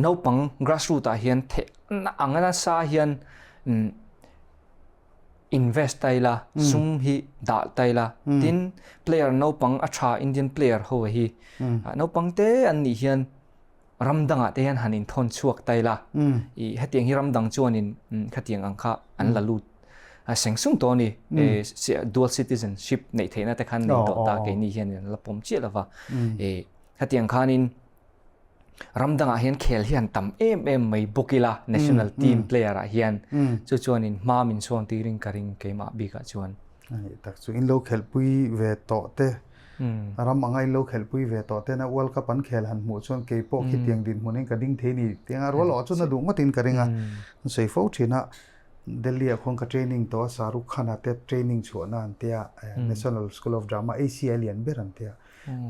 naupang grassroot ah hian the ang nasa hian invest ta ila sum hi dah ta ila tin player naupang a tha Indian player ho hi naupang te an nih hian ram dangah te hian han inthawn chhuak ta ila i hetiang hi ram dang chuanin khatiang ang kha an la lut seng sung tawh a ni dual citizenship neih theihna te khan nei tawh ta keini hian an la pawm chiah lova hetiang khanin Ram dangah hian khel hi an tam em em mai bawk ila national team player ah hian chu chuanin hma min chhuang tirin ka ring keimah bikah chuan. Ani tak chu in lo khelhpui ve tawh te ram anga in lo khelhpui ve tawh tena World Cup an khel han hmuh chuan kei pawh khitiang dinhmunin ka ding thei ni tianga rual awh chuan a duh ngawtin ka ring a an sawi fo thin a Delhi ah khuan ka training tawh a Shahrukh Khan ah te training chhuahna an tia National School of Drama ACI lian ber an tia.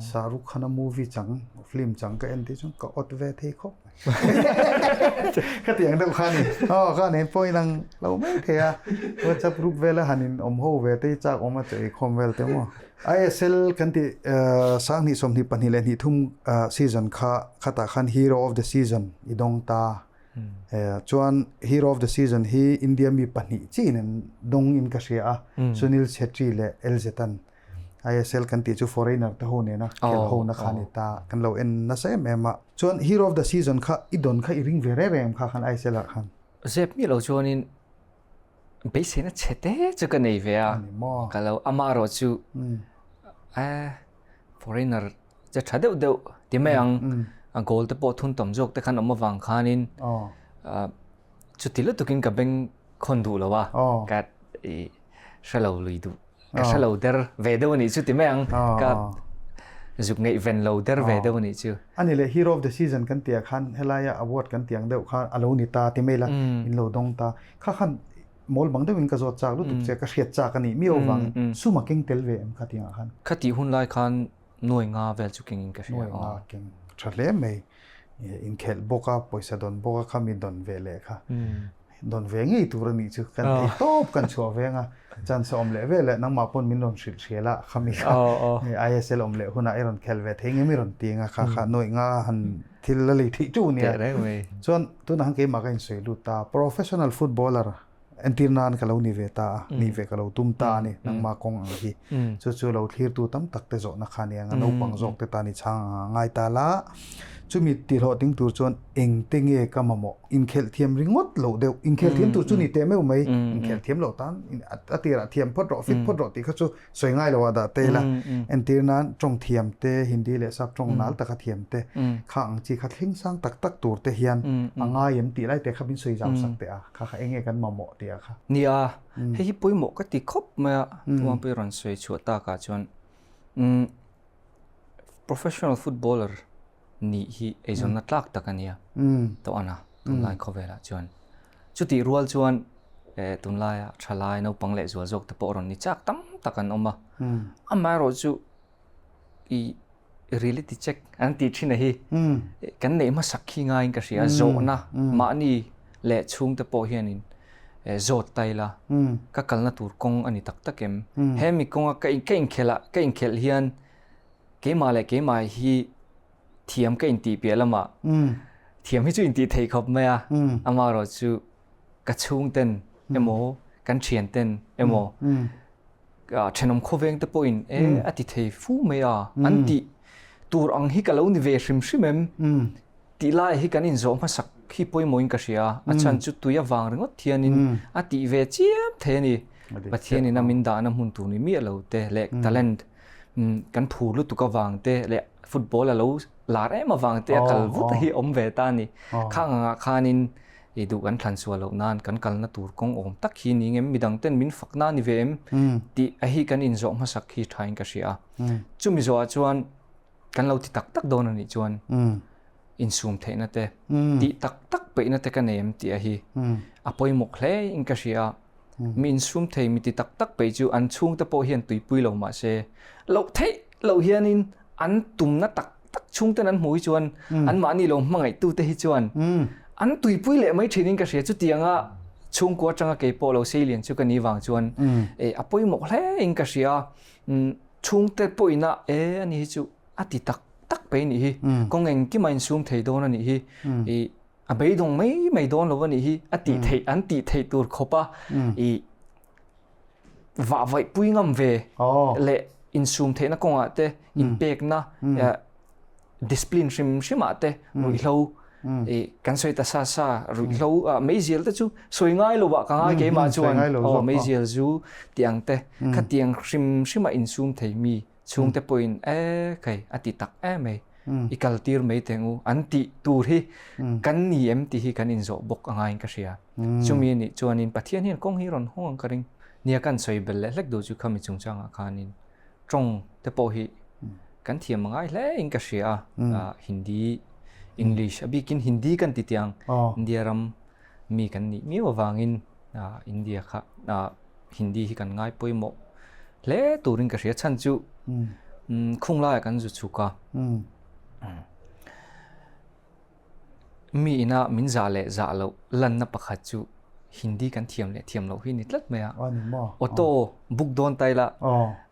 Shahrukh Khan a movie chang, film chang ka en tih chuan ka awt ve thei khawp mai. Ka ti ang deuh kha ni. Aw kha nen pawh inang lo mai thei a. WhatsApp group vela han in awm ho ve te hi chak awm a chaw ei khawm vel te maw. ISL kan tih 2022 leh hnih thum season kha khatah khan hero of the season i dawng ta. Chuan Hero of the Season hi India mi pahnih chiin an dawng in ka hria a, Sunil Chhetri leh LZ-a'n. ISL kan tih chu foreigner te ho nena khelh ho na kha a ni ta, kan lo en nasa em em a. Chuan Hero of the Season kha i dawn kha i ring ve reng reng em kha khan ISL ah khan? Zep miah lo chuanin beiseina chhe te chu ka nei ve a, ka lo amaherawh chu foreigner che tha deuh deuh ti mai ang a goal te pawh thun tam zawk te khan awm avang khanin chuti lutukin ka beng khawn duh lo a ka i hrelo lui duh ka hrelo der ve deuh anih chu ti mai ang ka zuk ngeih ven lo der ve deuh anih chu. Ani leh hero of the season kan tih ah khan helaia award kan tih ang deuh kha a lo ni ta ti mai la in lo dawng ta kha khan mawl bang deuhin ka zawt chak lutuk che ka hriat chak anih miau vangin sum a keng tel ve em kha tih ang ah khan. Khatih hun lai khan Nuai nga vel chu kengin ka hria. Nuai nga keng tha hle mai. Inkhelh bawk a, pawisa dawn bawk a, khami dawn ve leh kha. Dawn ve ngei tur a nih chu. Kan thei tawp kan chhuah veng a. Chance a awm leh vel leh nangmah pawn min rawn hrilh hrial a, khami kha ISL awm leh hunah i rawn khelh ve thei nge mi rawn ti ang a, kha kha nuai nga han thil la lei theih teuh nia. Chuan tunah khan keimah ka insawi lut ta, professional footballer Entir nan ka lo ni ve ta a, nih ve ka lo tum ta a ni, nangmah kawng ang hi. Chu chu lo thlirtu tam tak te zawhna kha a ni ang a, naupang zawk te tan i chhang ang a ngai ta la. Chumi tihhlawh ting tur chuan engte nge ka mamawh? Inkhelh thiam ringawt loh deuh, inkhelh thiam tur chu ni teh meuh mai, inkhelh thiam loh tan a tirah thiam phawt rawh, fit phawt rawh tih kha chu sawi ngai lo ah dah te ila. Entir nan tawng thiam te, Hindi leh sap tawng nal taka thiam te, kha ang chi kha thleng sang tak tak tur te hian a ngai em tih lai te kha min sawi zau sak teh a, kha kha eng nge kan mamawh tih ah kha. Nia, hei hi pawimawh ka ti khawp mai a, Tuangpui rawn sawi chhuah tak ah chuan professional footballer nih hi eizawnna tlak tak a nia tawh a na tunlai khawvelah chuan. Chutih rual chuan tunlaia thalai naupang leh zual zawk te pawh rawn ni chak tam tak an awm a. Amaherawh chu i reality check an tih thin a hi kan neih hmasak khi ngaiin ka hria zawhna mahni leh chhungte pawh hianin zawt ta ila ka kalna tur kawng a ni tak tak em? Hemi kawnga ka inkhelh ah ka inkhelh hian keimah leh keimah hi thiam ka intih piah lamah thiam hi chu intih theih khawp mai a, amaherawh chu ka chhungten emaw kan thianten emaw thenawm khawveng te pawhin e a ti thei fu mai a an tih tur ang hi ka lo ni ve hrim hrim em tih lai hi kan inzawh hmasak hi pawimawhin ka hria a chhan chu tui avang ringawt hianin a tih ve chiam thei a ni. Pathianin a min dahna hmun tur ni miah lo te leh talent kan phur lutuk avang te leh football a lo lar em avang te a kal vut hi awm ve ta a ni. Khang angah khanin i duh kan thlan sual loh nan kan kalna tur kawng awm tak hi ni ngem midang ten min fak na ni ve em tih a hi kan inzawh hmasak hi thain ka hria a. Chumi zawhah chuan kan lo ti tak tak dawn a nih chuan insum theihna te tih tak tak peihna te ka nei em tih a hi a pawimawh hle in ka hria a. Mi insum thei mi ti tak tak peih chu an chhungte pawh hian tuipui lo mah se loh theih loh hianin an tumna tak tak chhungten an hmuh hi chuan anmahni lo hmangaihtute hi chuan an tuipui leh mai thinin ka hria. Chutianga chhungkua atanga kei pawh lo seilian chu ka ni vang chuan a pawimawh hle in ka hria. Chhungte pawhina e ani hi chu a ti tak tak peih anih hi, kawng engkim a insum thei dawn anih hi, a beidawng mai mai dawn lo a nih hi a tih theih an tih theih tur khawp a i vah vaih pui ngam ve leh insum theihna kawngah te inpekna discipline hrim hrimah te ruihhlo i kan sawi ta sa sa ruihhlo meizial te chu sawi ngai lo ah ka ngai keimah chuan aw meizial zu tih ang te khatiang hrim hrima insum thei mi Chhungte pawhin e kai a ti tak em mai, i kal tir mai teh ngu an tih tur hi kan ni em tih hi kan inzawh bawk a ngaiin ka hria. Chumi a nih chuanin Pathian hian kawng hi rawn hawng ang ka ring. Nia kan sawi bel leh hlek duh chu khami chungchangah khanin tawng te pawh hi kan thiam a ngai hle in ka hria a, Hindi, English a bikin Hindi kan ti tiang India ram mi kan nih miau avangin India kha Hindi hi kan ngai pawimawh hle turin ka hria chhan chu khung laiah kan zu chhuk a mi ina min zah leh zah loh lanna pakhat chu Hindi kan thiam leh thiam loh hi ni tlat mai a auto book dawn ta ila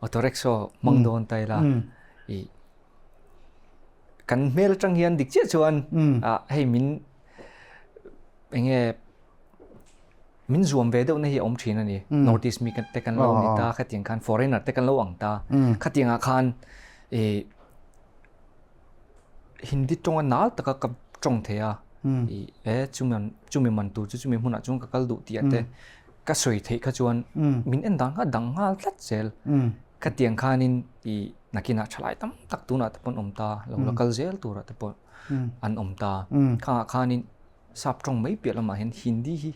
auto rickshaw hmang dawn ta ila i kan hmel atang hian dik chiah chuan hei min. Enge min zuam ve deuh na hi a awm thin a ni. North East mi te kan lo ni ta, khatiang khan foreigner te kan lo ang ta. Khatiangah khan i Hindi tawnga nal taka ka tawng thei a. I e chumi chumi man tur chu chumi hmunah chuan ka kal duh tih ah te ka sawi theih kha chuan min en dan kha a dang nghal tlat zel. Khatiang khanin i nakinah thalai tam tak tunah te pawh an awm ta, lo la kal zel turah te pawh an awm ta. Khangah khanin Sap tawng mai piah lamah hian Hindi hi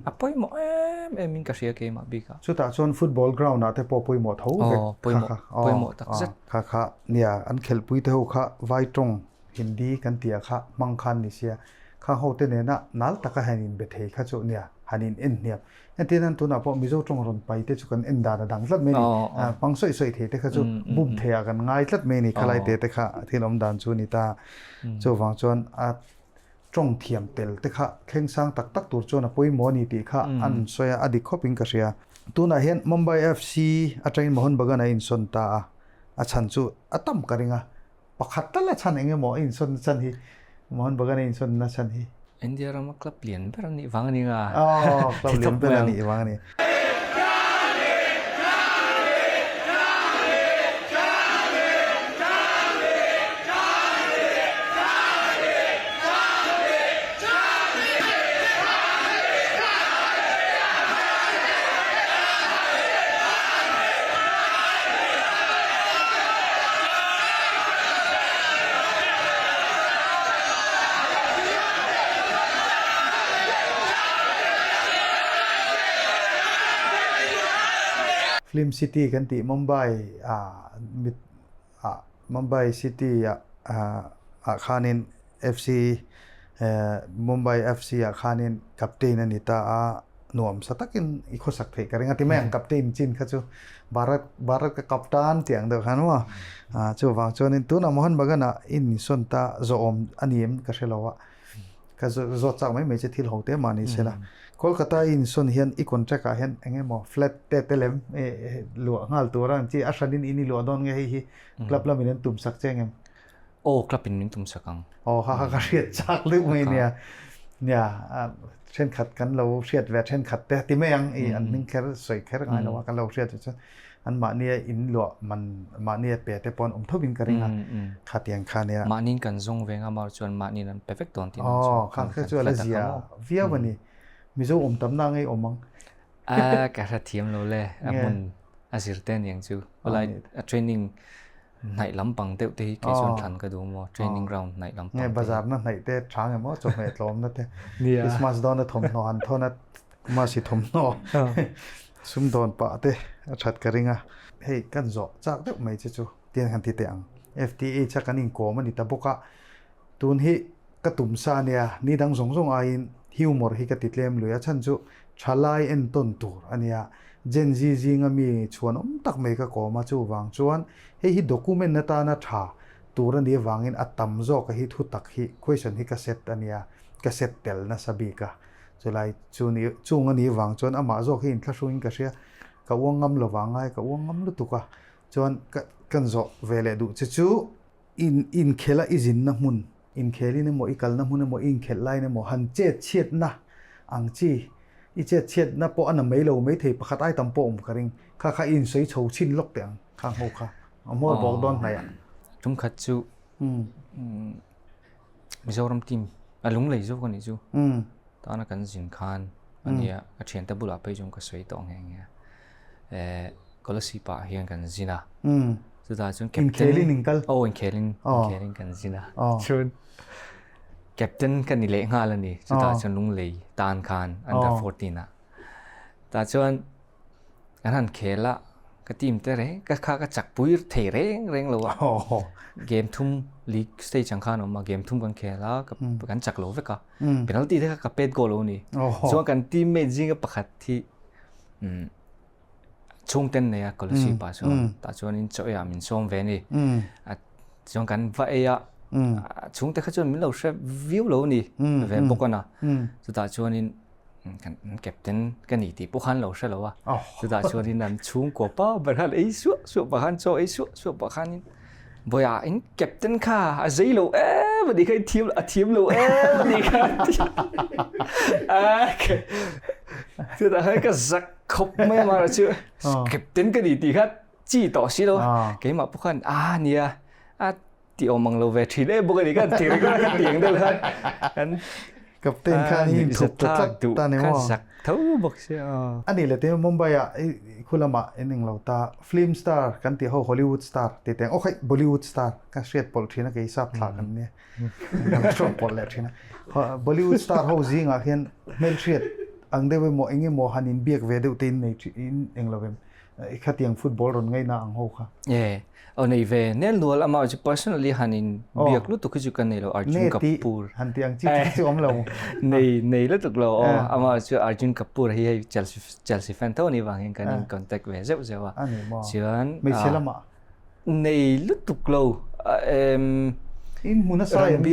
a pawimawh em em in ka hria keimah bik a. Chutah chuan football ground ah te pawh pawimawh tho vek. Aw, pawimawh, pawimawh tak zet. Kha kha, nia, an khelhpui te ho kha vai tawng Hindi kan tih ah kha hmang khan ni sia, khang ho te nena nal taka han in be thei kha chu nia, han in en hniam. Entir nan tunah pawh Mizo tawng rawn pai te chu kan en dan a dang tlat mai ni. Hmang sawi sawi thei te kha chu bum thei ah kan ngai tlat mai ni, khalai te te kha thil awm dan chu ni ta. Chuvang chuan a Tawng thiam tel te kha thleng sang tak tak tur chuan a pawimawh a ni tih kha an sawi a, a dik khawp in ka hria. Tunah hian Mumbai FC atangin Mohun Bagan a insawn ta a, a chhan chu a tam ka ring a, pakhat tal a chhan eng emaw a insawn na chhan hi, Mohun Bagan a insawn na chhan hi. India rama club lian ber a nih vang a ni nga. Aw, club lian ber a nih vang a ni. Film City kan tih Mumbai ah mit ah Mumbai City ah ah khanin FC Mumbai FC ah khanin captain a ni ta a nuam sa takin i khawsak theih ka ring a ti mai ang captain chin kha chu Bharat Bharat ka captain tih ang deuh khan maw chuvang chuanin tunah Mohan Bagan ah in sawn ta zawhawm a ni em ka hre lo a ka zawt chak mai mai che thil ho te mah ni se la Kolkata i insawn hian i contract ah hian eng emaw flat te te lem luah nghal tur a ang chi a hranin in i luah dawn nge hei hi club lamin an tum sak che ang em? Aw club in min tum sak ang. Aw ha ha ka hriat chak deuh mai nia. Nia thenkhat kan lo hriat ve thenkhat te ti mai ang i an hming kher sawi kher ngai lo a kan lo hriat chu chuan an mahnia in luah man mahnia pe te pawh an awm tho in ka ring a khatiang kha nia. Mahniin kan zawng ve nga mar chuan mahniin an pe vek dawn tih nan chu. Aw kha kha chu a la zia viau a ni. Mizo awm tam na ngei awm ang. A ka hre thiam lo le a hmun a zir te aniang chu. Lai a training hnaih lampang deuh te hi kei chuan thlan ka duh maw training ground hnaih lampang te. Nge bazar na hnaih te tha nge maw chawhmeh tlawm na te Christmas dawn a thawmhnaw han thawn a Masi thawmhnaw sum dawn pah te a that ka ring a. Hei kan zawh chak deuh mai che chu tian han ti teh ang. FTH a kan inkawm a ni ta bawk a, tun hi ka tum sa ania ni dang zawng zawng aiin humor hi ka ti tlem lui a chhan chu thalai entawn tur a nia. Gen Z zinga mi chhuanawm tak mai ka kawm a chuvang chuan hei hi document atana tha tur a nih avangin a tam zawk a hi thu tak hi question hi ka set a nia ka set tel nasa bik a chulai chu ni chung a nih avang chuan amah zawk hi inthlahrungin ka hria ka uang ngam lo vang ngai ka uang ngam lutuk a chuan ka kan zawh ve leh duh che chu in inkhela i zinna hmun Inkhelin emaw, i kalna hmun emaw, i inkhelh laiin emaw han chet chhiatna ang chi, i chet chhiatna pawh a na mai lo maithei pakhat ai tam pawh awm ka ring. Kha kha i insawi chho chhin lawk teh ang, khang ho kha a hmawr bawk dawn hnaiah. Tum khat chu Mizoram team a lunglei zawk a nih chu. Tana kan zin khan ania ka thiante bulah phei chuan ka sawi tawh nghe nghe a. Kolasib ah hian kan zin a. Chutah chuan captain Inkhelin in kal. Aw inkhelin inkhelin kan zin a. Chuan captain ka ni leh nghal a ni. Chutah chuan lunglei tan khan under 14 ah. Tah chuan kan han khel a ka team te reng ka kha ka chak pui thei reng reng lo a. Game thum league stage ang khan a awm a game thum kan khel a kan chak lo vek a. Penalty te kha ka pet goal lo a ni. Chuan kan teammate zinga pakhat hi chhungten nei a scholarship ah chuan tah chuanin chaw eiah min sawm ve a ni a chuan kan va ei a chhungte kha chuan min lo hre viau lo a ni ve bawk a na chutah chuanin kan captain ka ni tih pawh khan lo hre lo a chutah chuanin an chhungkaw pa ber khan ei suah suah pah khan chaw ei suah suah pah khanin bawiah in captain kha a zei lo em. em a nih kha i thiam a thiam lo em a nih kha a chutah khan ka zak khawp mai a mara chu captain ka ni tih kha chi tawh si lo keimah pawh khan a nia a ti awm ang lo ve thin em bawk a ni khan ti ringawt kha tiang deuh khan kan captain khan hi thup ta tlat ta ni maw zak tho bawk sia a nih leh te Mumbai ah khu lamah in eng lo ta film star kan tih ho Hollywood star ti teng okay Bollywood star ka hriat pawlh thin a kei sap thlah kan nia kan hriat pawlh leh thin a Bollywood star ho zingah hian hmelhriat ang deuh emaw eng emaw han inbiak ve deuh te in nei in eng lo em Khatiang football rawn ngaihna ang ho kha. E, aw nei ve. Nel nual ama chu personally han in biak lutuk hi chu ka nei lo Arjun Kapoor. Han ti ang chi chi chu awm lo. Nei nei lutuk lo aw. Ama chu Arjun Kapoor hi hei Chelsea Chelsea fan tho ni wang hian kan in contact ve zeuh zeuh a. Ani maw. Chuan hmeichhe lamah. Nei lutuk lo. Em In hmun a sai em?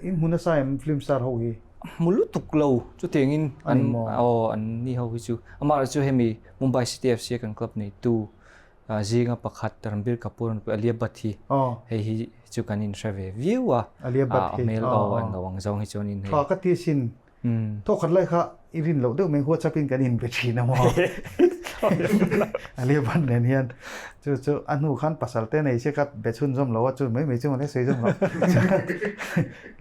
In hmun a sai em film star ho hi? Hmu lutuk lo. Chutiangin an aw an ni ho hi chu. Amah chu hemi Mumbai City FC a kan club neitu zinga pakhat Ranbir Kapoor an Alia Bhatt hi hei hi chu kan inhre ve viau a. Alia Bhatt hi. A hmel aw an lo ang zawng hi chuan in hei. Tha ka ti asin. Thaw khat lai kha i rin loh deuh mai WhatsApp in kan inbe thin a maw. Alia Bhatt nen hian chu chu a hnu khan pasal te nei se ka be chhunzawm lo a chu mai mai chu mawle sawi zawm lo.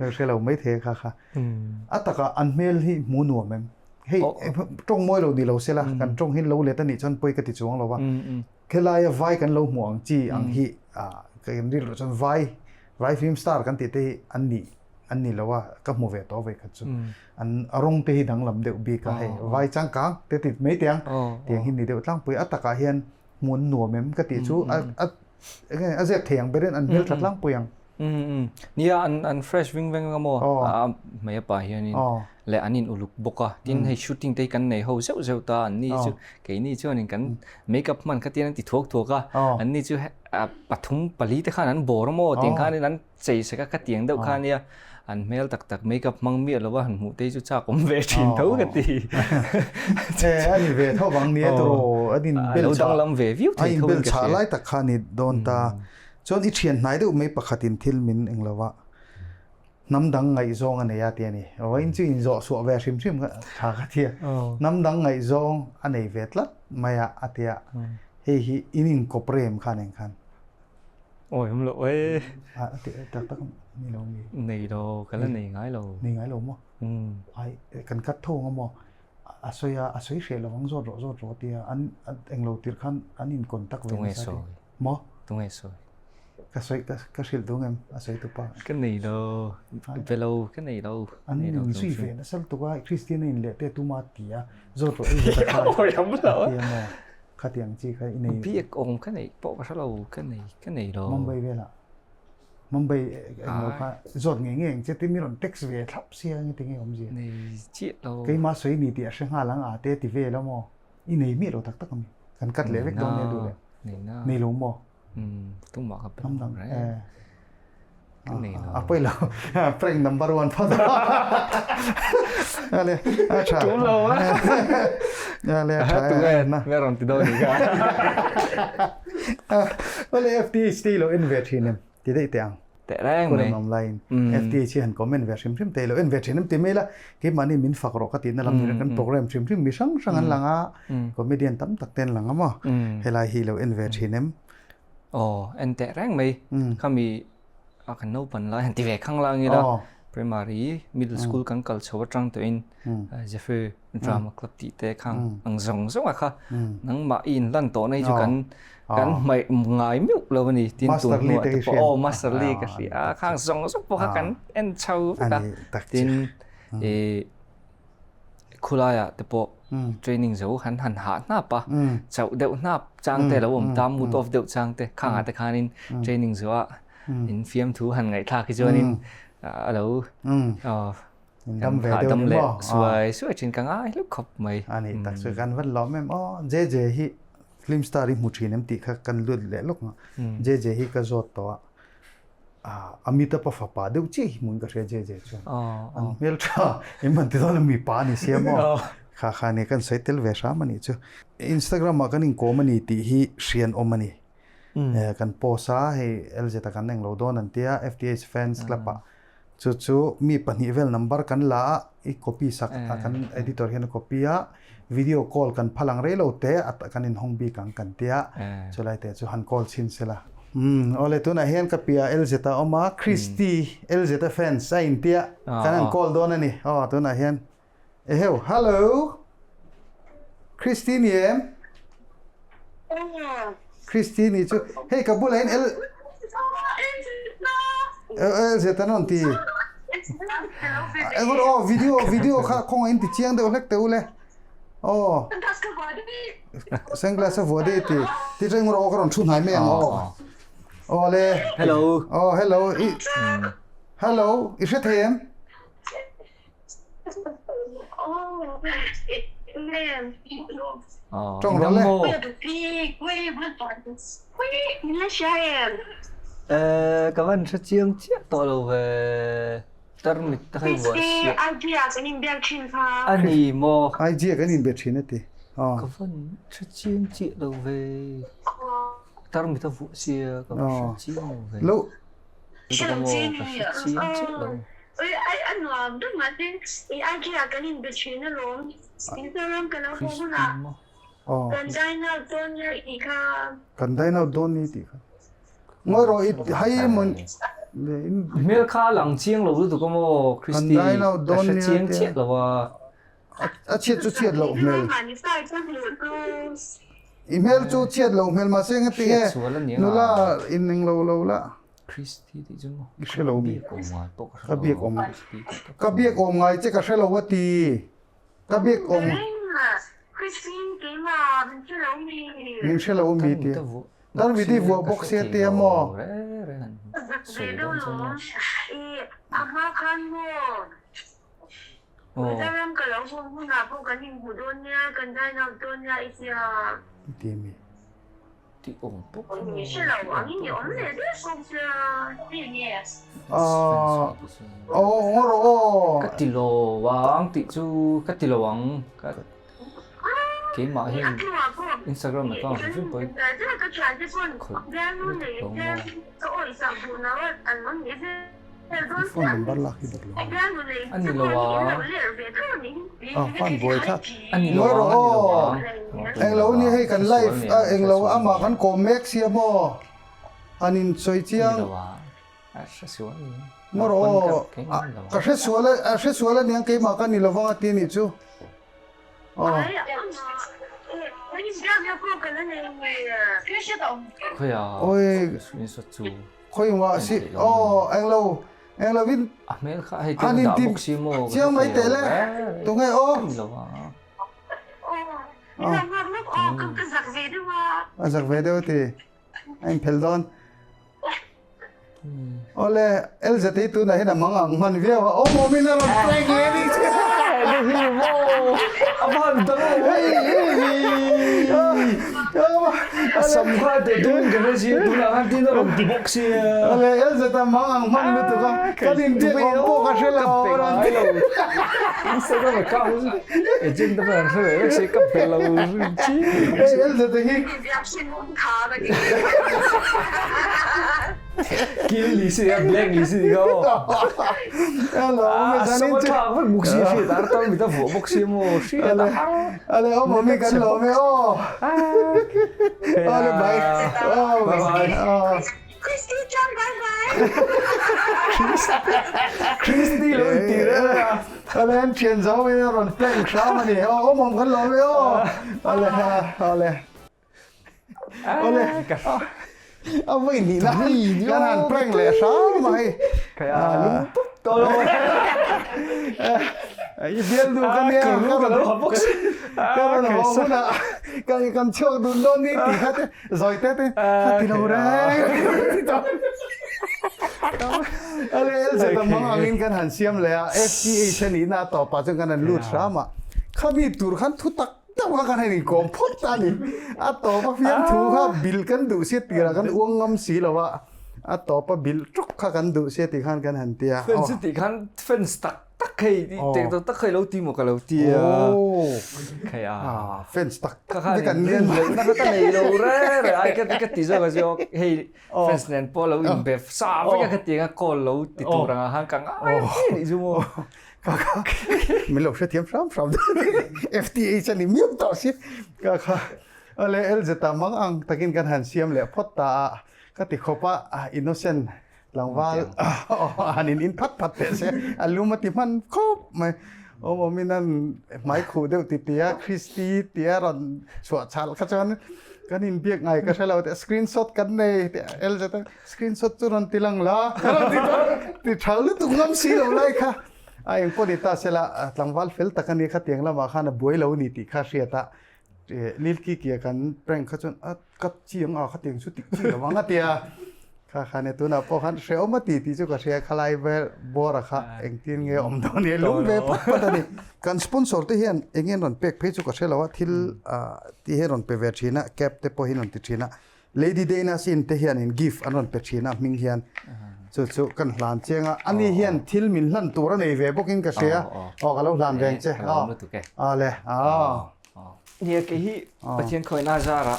Lo hre lo mai thei kha kha. A takah an hmel hi hmu nuam em? Hei tawng mawi lo ni lo sela kan tawng hi lo let a nih chuan pawi ka ti chuang lo va. Khelaia vai kan lo hmuh ang chi ang hi kan rilru chuan vai vai film star kan tih te hi an ni an ni lo a ka hmu ve tawh ve khat chu. An a rawng te hi danglam deuh bik a hei vai changkang te ti mai teh ang tiang hi ni deuh tlangpui a takah hian hmuh an nuam em ka tih chu a a a zep thei ang berin an hmel tha tlangpui ang. Nia an an fresh ving veng anga maw a hmei a pa hianin leh an in uluk bawk a tin hei shooting te hi kan nei ho zeuh zeuh ta an ni chu keini chuanin kan makeup hman kha tian an ti thuak thuak a an ni chu pathum pali te khan an bawr a maw tiang khanin an chei sek a khatiang deuh kha ania an hmel tak tak makeup hmang miah lova han hmuh te hi chu chak awm ve thin tho ka ti. E ani ve tho vang nia tawh an in bel chah danglam ve viau thei tho in bel chah lai tak kha ni dawn ta chuan i thian hnai deuh mai pakhat in thil min eng lova hnam dang ngaihzawng a nei a ti a ni vawiin chu in zawh suah ve hrim hrim tha ka ti a hnam dang ngaihzawng a nei ve tlat mai a a ti a hei hi in inkawp rem khan eng khan Awi awm loh e. A ti tak tak ni lo mi. Nei lo, ka la nei ngai lo. Nei ngai lo maw? Ai kan cut tho ang maw? A sawi a, a sawi hreh lo ang zawt rawh zawt rawh tia an englo tir khan an in contact ve nasa ti. Maw? Tunge sawi? Ka sawi ka ka hrilh duh ngem a sawi tu pa. Ka nei lo, be lo, ka nei lo. An in zui ve nasa lutuk a, Christian a in leh te tuma tia zawt rawh ei ve ta khan. Awi awm lo. A tia maw? Khatiang chi kha i nei. Biak awm ka neih pawh ka hre lo, ka nei, ka nei lo. Mumbai velah, Mumbai englo kha zawt ngei ngei ang che tin mi rawn text ve thlap sia nge tinge awmzia. Nei chiah lo. Keimah sawi ni tih a hre nghal ang a te ti vel a maw? I nei miah lo tak tak ami? Kan cut leh vek dawn nia duh leh. Nei na. Nei lo maw? Tumah ka pe lo reng. Ka nei lo. A pawi lo. Prank number one phawt. Ale, a tha. Tum lo a. Ale, a tha. Tunge, me rawn ti dawn ni kha. Ale, FTH te i lo en ve thin em? Ti daih teh ang. Teh reng mai. Khulam awm laiin FTH hi han comment ve hrim hrim te i lo en ve thin em ti mai la, keimahni min fak rawh ka tihna lam ni kan program hrim hrim mi hrang hrang an lang a, comedian tam tak te an lang a maw? Helai hi i lo en ve thin em? Aw, en teh reng mai. Khami a kan naupan lai han ti ve khang lang ila primary middle school kan kal chho atang tawhin Zephyr drama club tih te khang ang zawng zawng a kha nangmah i inlan tawh na hi chu kan kan hmaih ngai meuh lo a ni tin tun hnuah te pawh aw master lee ka hria a khang zawng zawng pawh kha kan en chho vek a tin ih khulaiah te pawh training zo han han hah hnap a chauh deuh hnap chang te lo awm ta mood off deuh chang te khangah te khanin training zuah in fiamthu han ngaihthlak hi chuanin a lo dam ve deuh ni maw suai suai thin ka ngai hluk khawp mai ani tak chu kan vat lawm em aw JJ hi film star hi hmu thin em tih kha kan lut leh lawk nga JJ hi ka zawt tawh a Amitabh a fapa deuh chiah hi hmuin ka hria JJ chuan an hmel tha em han ti dawn a mipa a ni sia maw kha kha nia kan sawi tel ve hram a nih chu Instagram ah kan inkawm a ni tih hi hrian awm a ni kan post a hei LZ a kan englo dawn an tia FTH fans club ah. Chu chu mi pahnih vel number kan la a, i copy sak a kan editor hian a copy a, video call kan phal ang rei lo te a kan inhawng bik ang kan tia, chulai te chu han call chhin sela. Umm awle tunah hian ka piah LZ a awm a, Christy LZ a fans a intia kan han call dawn a ni aw tunah hian. Eheu, hello! Christy ni em? Christy ni chu, hei ka bulah hian L... LZ an rawn ti. Engawt aw, video, video kha khawngaih in ti chiang deuh hlek teh u le. Aw. Sunglass a vuah daih ti. Ti chu engawt aw ka rawn thu hnai mai ang aw. Aw le. Hello. Aw, hello. I, hello, i hre thei em? Tawng rawh le. Ka van hre chiang chiah tawh lo ve. Tarmit te kha i vuah siah. A ni maw? IG ah kan inbe thin a ti. Ka van hre chiang chiah lo ve. Tarmit a vuah sia ka van hre chiang lo ve. Ka hre chiang chiah lo. Kan dine out dawn ni tih kha. Ngawi rawh i hai maw Hmel kha a lang chiang lo lutuk a maw Christy ka hre chiang chiah lo a. A chhiat chu chhiat loh hmel. I hmel chu chhiat loh hmel mahse engati nge nula in eng lo lo la. Christy tih chu maw? I hre lo mi? Ka biak awm ka biak awm ngai che ka hre lo a ti. Ka biak awm. Min hre lo mi ti. Dar mi ti vuah bawk sia tia maw? Ti mi. Tih awm pawp Ka ti lo ang tih chu ka ti lo ang keimah hian Instagram account hrim hrim pawhin khawih lutuk lo maw. Phone number lak hi dik lo A ni lo a. Ah fan buai kha. A ni lo a, a ni lo a. Eng lo ni hei kan live a eng lo amah kan kawm mek sia maw. An in sawi chiang. A ni lo a. A hre sual ni. Maw rawh aw. Ka hre sual a hre sual a niang keimah ka ni lovang a ti a nih chu. Aw. Khawiah Oi. screenshot chu. Khawingah si aw englo englo in A hmel kha hei te dah bawk si maw chiang mai teh le tunge aw a zak ve deuh ti a in phel dawn awle LZ hi tunah hian a mang ang hman viau a awm awm in a rawn prank leh a nih chu A van dang A sam kha teh tum ka hre si a tunah khan tin a rawn ti bawk sia. Awle LZ a mang ang hman lutuk a kan inbiak awm pawh ka hre lo Ka pe ngai lo Instagram account chu agent te pawh an hre ve vek sia ka pe lo chi. Hei LZ a hi Kil ni si a black ni si ka aw. Hello, A sam a thlak vek bawk si hriat a tar mit a vuah bawk si maw hriat a har. Ale aw mami kan lo me aw. Ale bye. Oh bye bye. Christy chan bye bye. Christy lo in ti reng a. Ale an thian zo in a rawn prank hram a ni. Aw awm kan lo me aw. Ale ale. Awle a vawi hnih na kan han prank leh hram a hei lung pup tawh lo i bial duh ka nia ka rawn ka rawn haw hunah kan kan chhuak dun dawn ni tih kha te zawi te te kha ti lo reng ale LZ a mang angin kan han siam leh a FCH a nihna a tawpah chuan kan han lut hram a khami tur khan thu tak Teuh kha kan han inkawm phawt a ni. A tawpa fiamthu kha bil kan duh sia tirah kan uang ngam si lo a, a tawpa bil tuk kha kan duh sia tih khan kan han ti a. Fans tih khan fans tak tak. tak hei teng tak tak hei lo ti maw ka lo ti a. Khei a. Fans tak tak te kan nen na ka nei lo re re ai ka ka ti zawk a zawk hei fans nen pawh lo in be sa vek a ka ti anga call lo ti tur anga han ka ngai ni chu maw. Ka kha min lo hrethiam hram hram FTH a ni miau tawh si ka kha ale LZ mang ang takin kan han siam leh phawt ta a ka ti khawp a innocent Tlangval han in in phat phat teh se a lum a ti hman khawp mai. Awm awm in an hmai khuh deuh ti tia Christy tia rawn chhuah chhal kha chuan kan in biak ngai ka hre lo teh screenshot kan nei teh LZ a screenshot chu rawn ti lang la rawn ti ti tha lutuk ngam si lo lai kha a eng pawh ni ta sela tlangval fel tak a ni kha tiang lamah khan a buai lo a ni tih kha hriat a Lil Kiki a kan prank kha chuan a ka chiang a khatiang chu tik chi lovang a tia kha kha ne tunah pawh khan hrehawm a ti tih chu ka hria khalai vel bawr a kha engtin nge awm dawn ni lung ve phat phat a ni kan sponsor te hian eng nge an rawn pek phei chu ka hre lo a thil ti hi rawn pe ve thin a cap te pawh hi an rawn ti thin a Lady Dana's Inn te hian in gift an rawn pe thin a hming hian chu chu kan hlan chiang a ani hian thil min hlan tur a nei ve bawk in ka hria aw ka lo hlan veng che aw le aw Nia kei hi Pathian khawihna zarah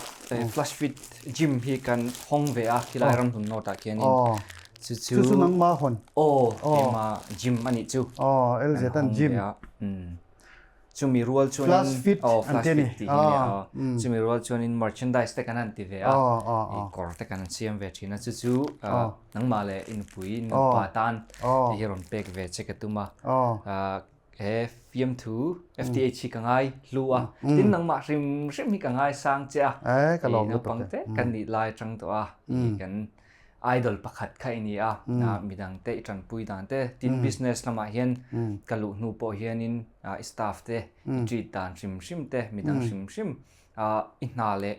Flash Fit Gym hi kan hawng ve a khilai ram hlum north ah khianin chu chu chu chu nangma hawn aw keima gym anih chu aw LZ an gym chumi rual chuanin Flash Fit aw an Flash ti a ni Fit tih hi nia aw chumi rual chuanin merchandise te kan han ti ve a i kawr te kan han siam ve thin a chu chu nangmah leh i nupui i nupa tan tih hi rawn pek ve che ka tum a He fiamthu FTH hi ka ngai hlu a, tin nangmah hrim hrim hi ka ngai sang che a. Eh, ka lawm lutuk Naupang te kan nih lai atang tawh a, i kan idol pakhat kha i ni a, midang te i tanpui dan te, tin business lamah hian ka luh hnu pawh hianin i staff te i treat dan hrim hrim te, midang hrim hrim i hna leh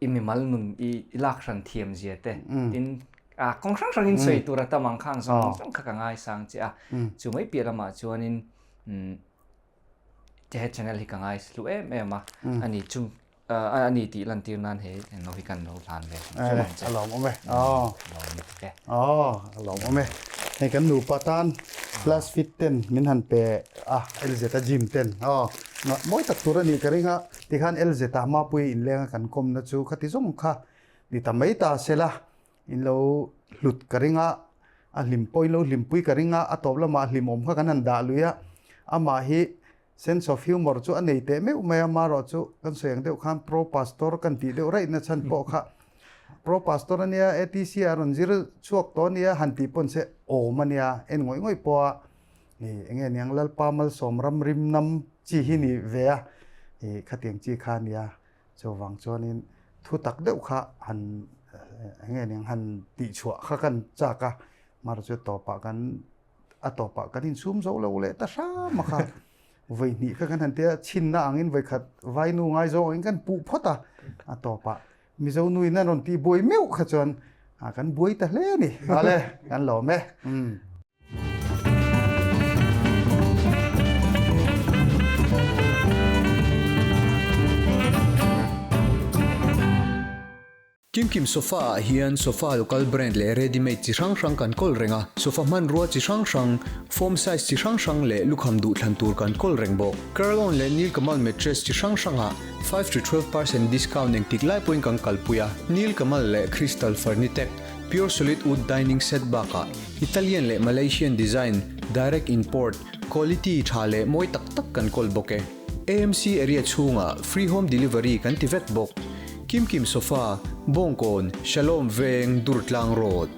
i mimal nun i lak hran thiam zia te tin a kawng hrang hrangin sawi tur a tam ang khang zawng zawng kha ka ngaisang che a chu mai piah lamah chuanin he channel hi ka ngai hlu em em a ani chu ani tih lantir nan he no hi kan lo hlan ve a lawm awm e a lawm awm e hei kan nupa tan plus fit ten min han pe a LZ a gym ten mawi tak tur a nih ka ring a Tikhan LZ ah Mapuia inlenga kan kawmna chu khati zawng kha ni ta mai ta sela, in lo hlut ka ring a, a hlim pawh in lo hlimpui ka ring a, a tawp lamah a hlimawm kha kan han dah lui a, amah hi sense of humour chu a nei teh meuh mai a, marawh chu kan sawi ang deuh khan pro pastor kan tih deuh raih na chhan pawh kha pro pastor a nia, ATC ah rawn zir chhuak tawh a nia han tih pawn se awm a nia, en ngawih ngawih pawh a. Ih enge niang Lalpa malsawm ram rim nam chi hi ni ve a, ih khatiang chi kha a nia, chuvang chuanin thu tak deuh kha han enge niang han tihchhuah kha kan chak a, mar chu tawpah kan a tawpah kan insum zo lo leh ta hram a kha, vawi hnih kha kan han tia chhinna angin vawi khat vainu ngaizawng angin kan puh phawt a, a tawpah Mizo nuin an rawn tih buai meuh kha chuan kan buai ta hle a ni. Vale, kan lawm e. Kimkim sofa ah hian sofa local brand leh ready made chi hrang hrang kan kawl reng a, sofa hmanrua chi hrang hrang, foam size chi hrang hrang leh lukham duhthlan tur kan kawl reng bawk. Curl-on leh Nilkamal mattress chi hrang hrangah 5 to 12 percent discount engtik lai pawhin kan kalpui a, Nilkamal leh Crystal Furnitech Pure Solid Wood Dining Set bakah Italian leh Malaysian design, direct import, quality tha leh mawi tak tak kan kawl bawk e. AMC area chhungah free home delivery kan ti vek bawk. Kimkim Sofa, Bawngkawn, Shalom Veng, Durtlang Road.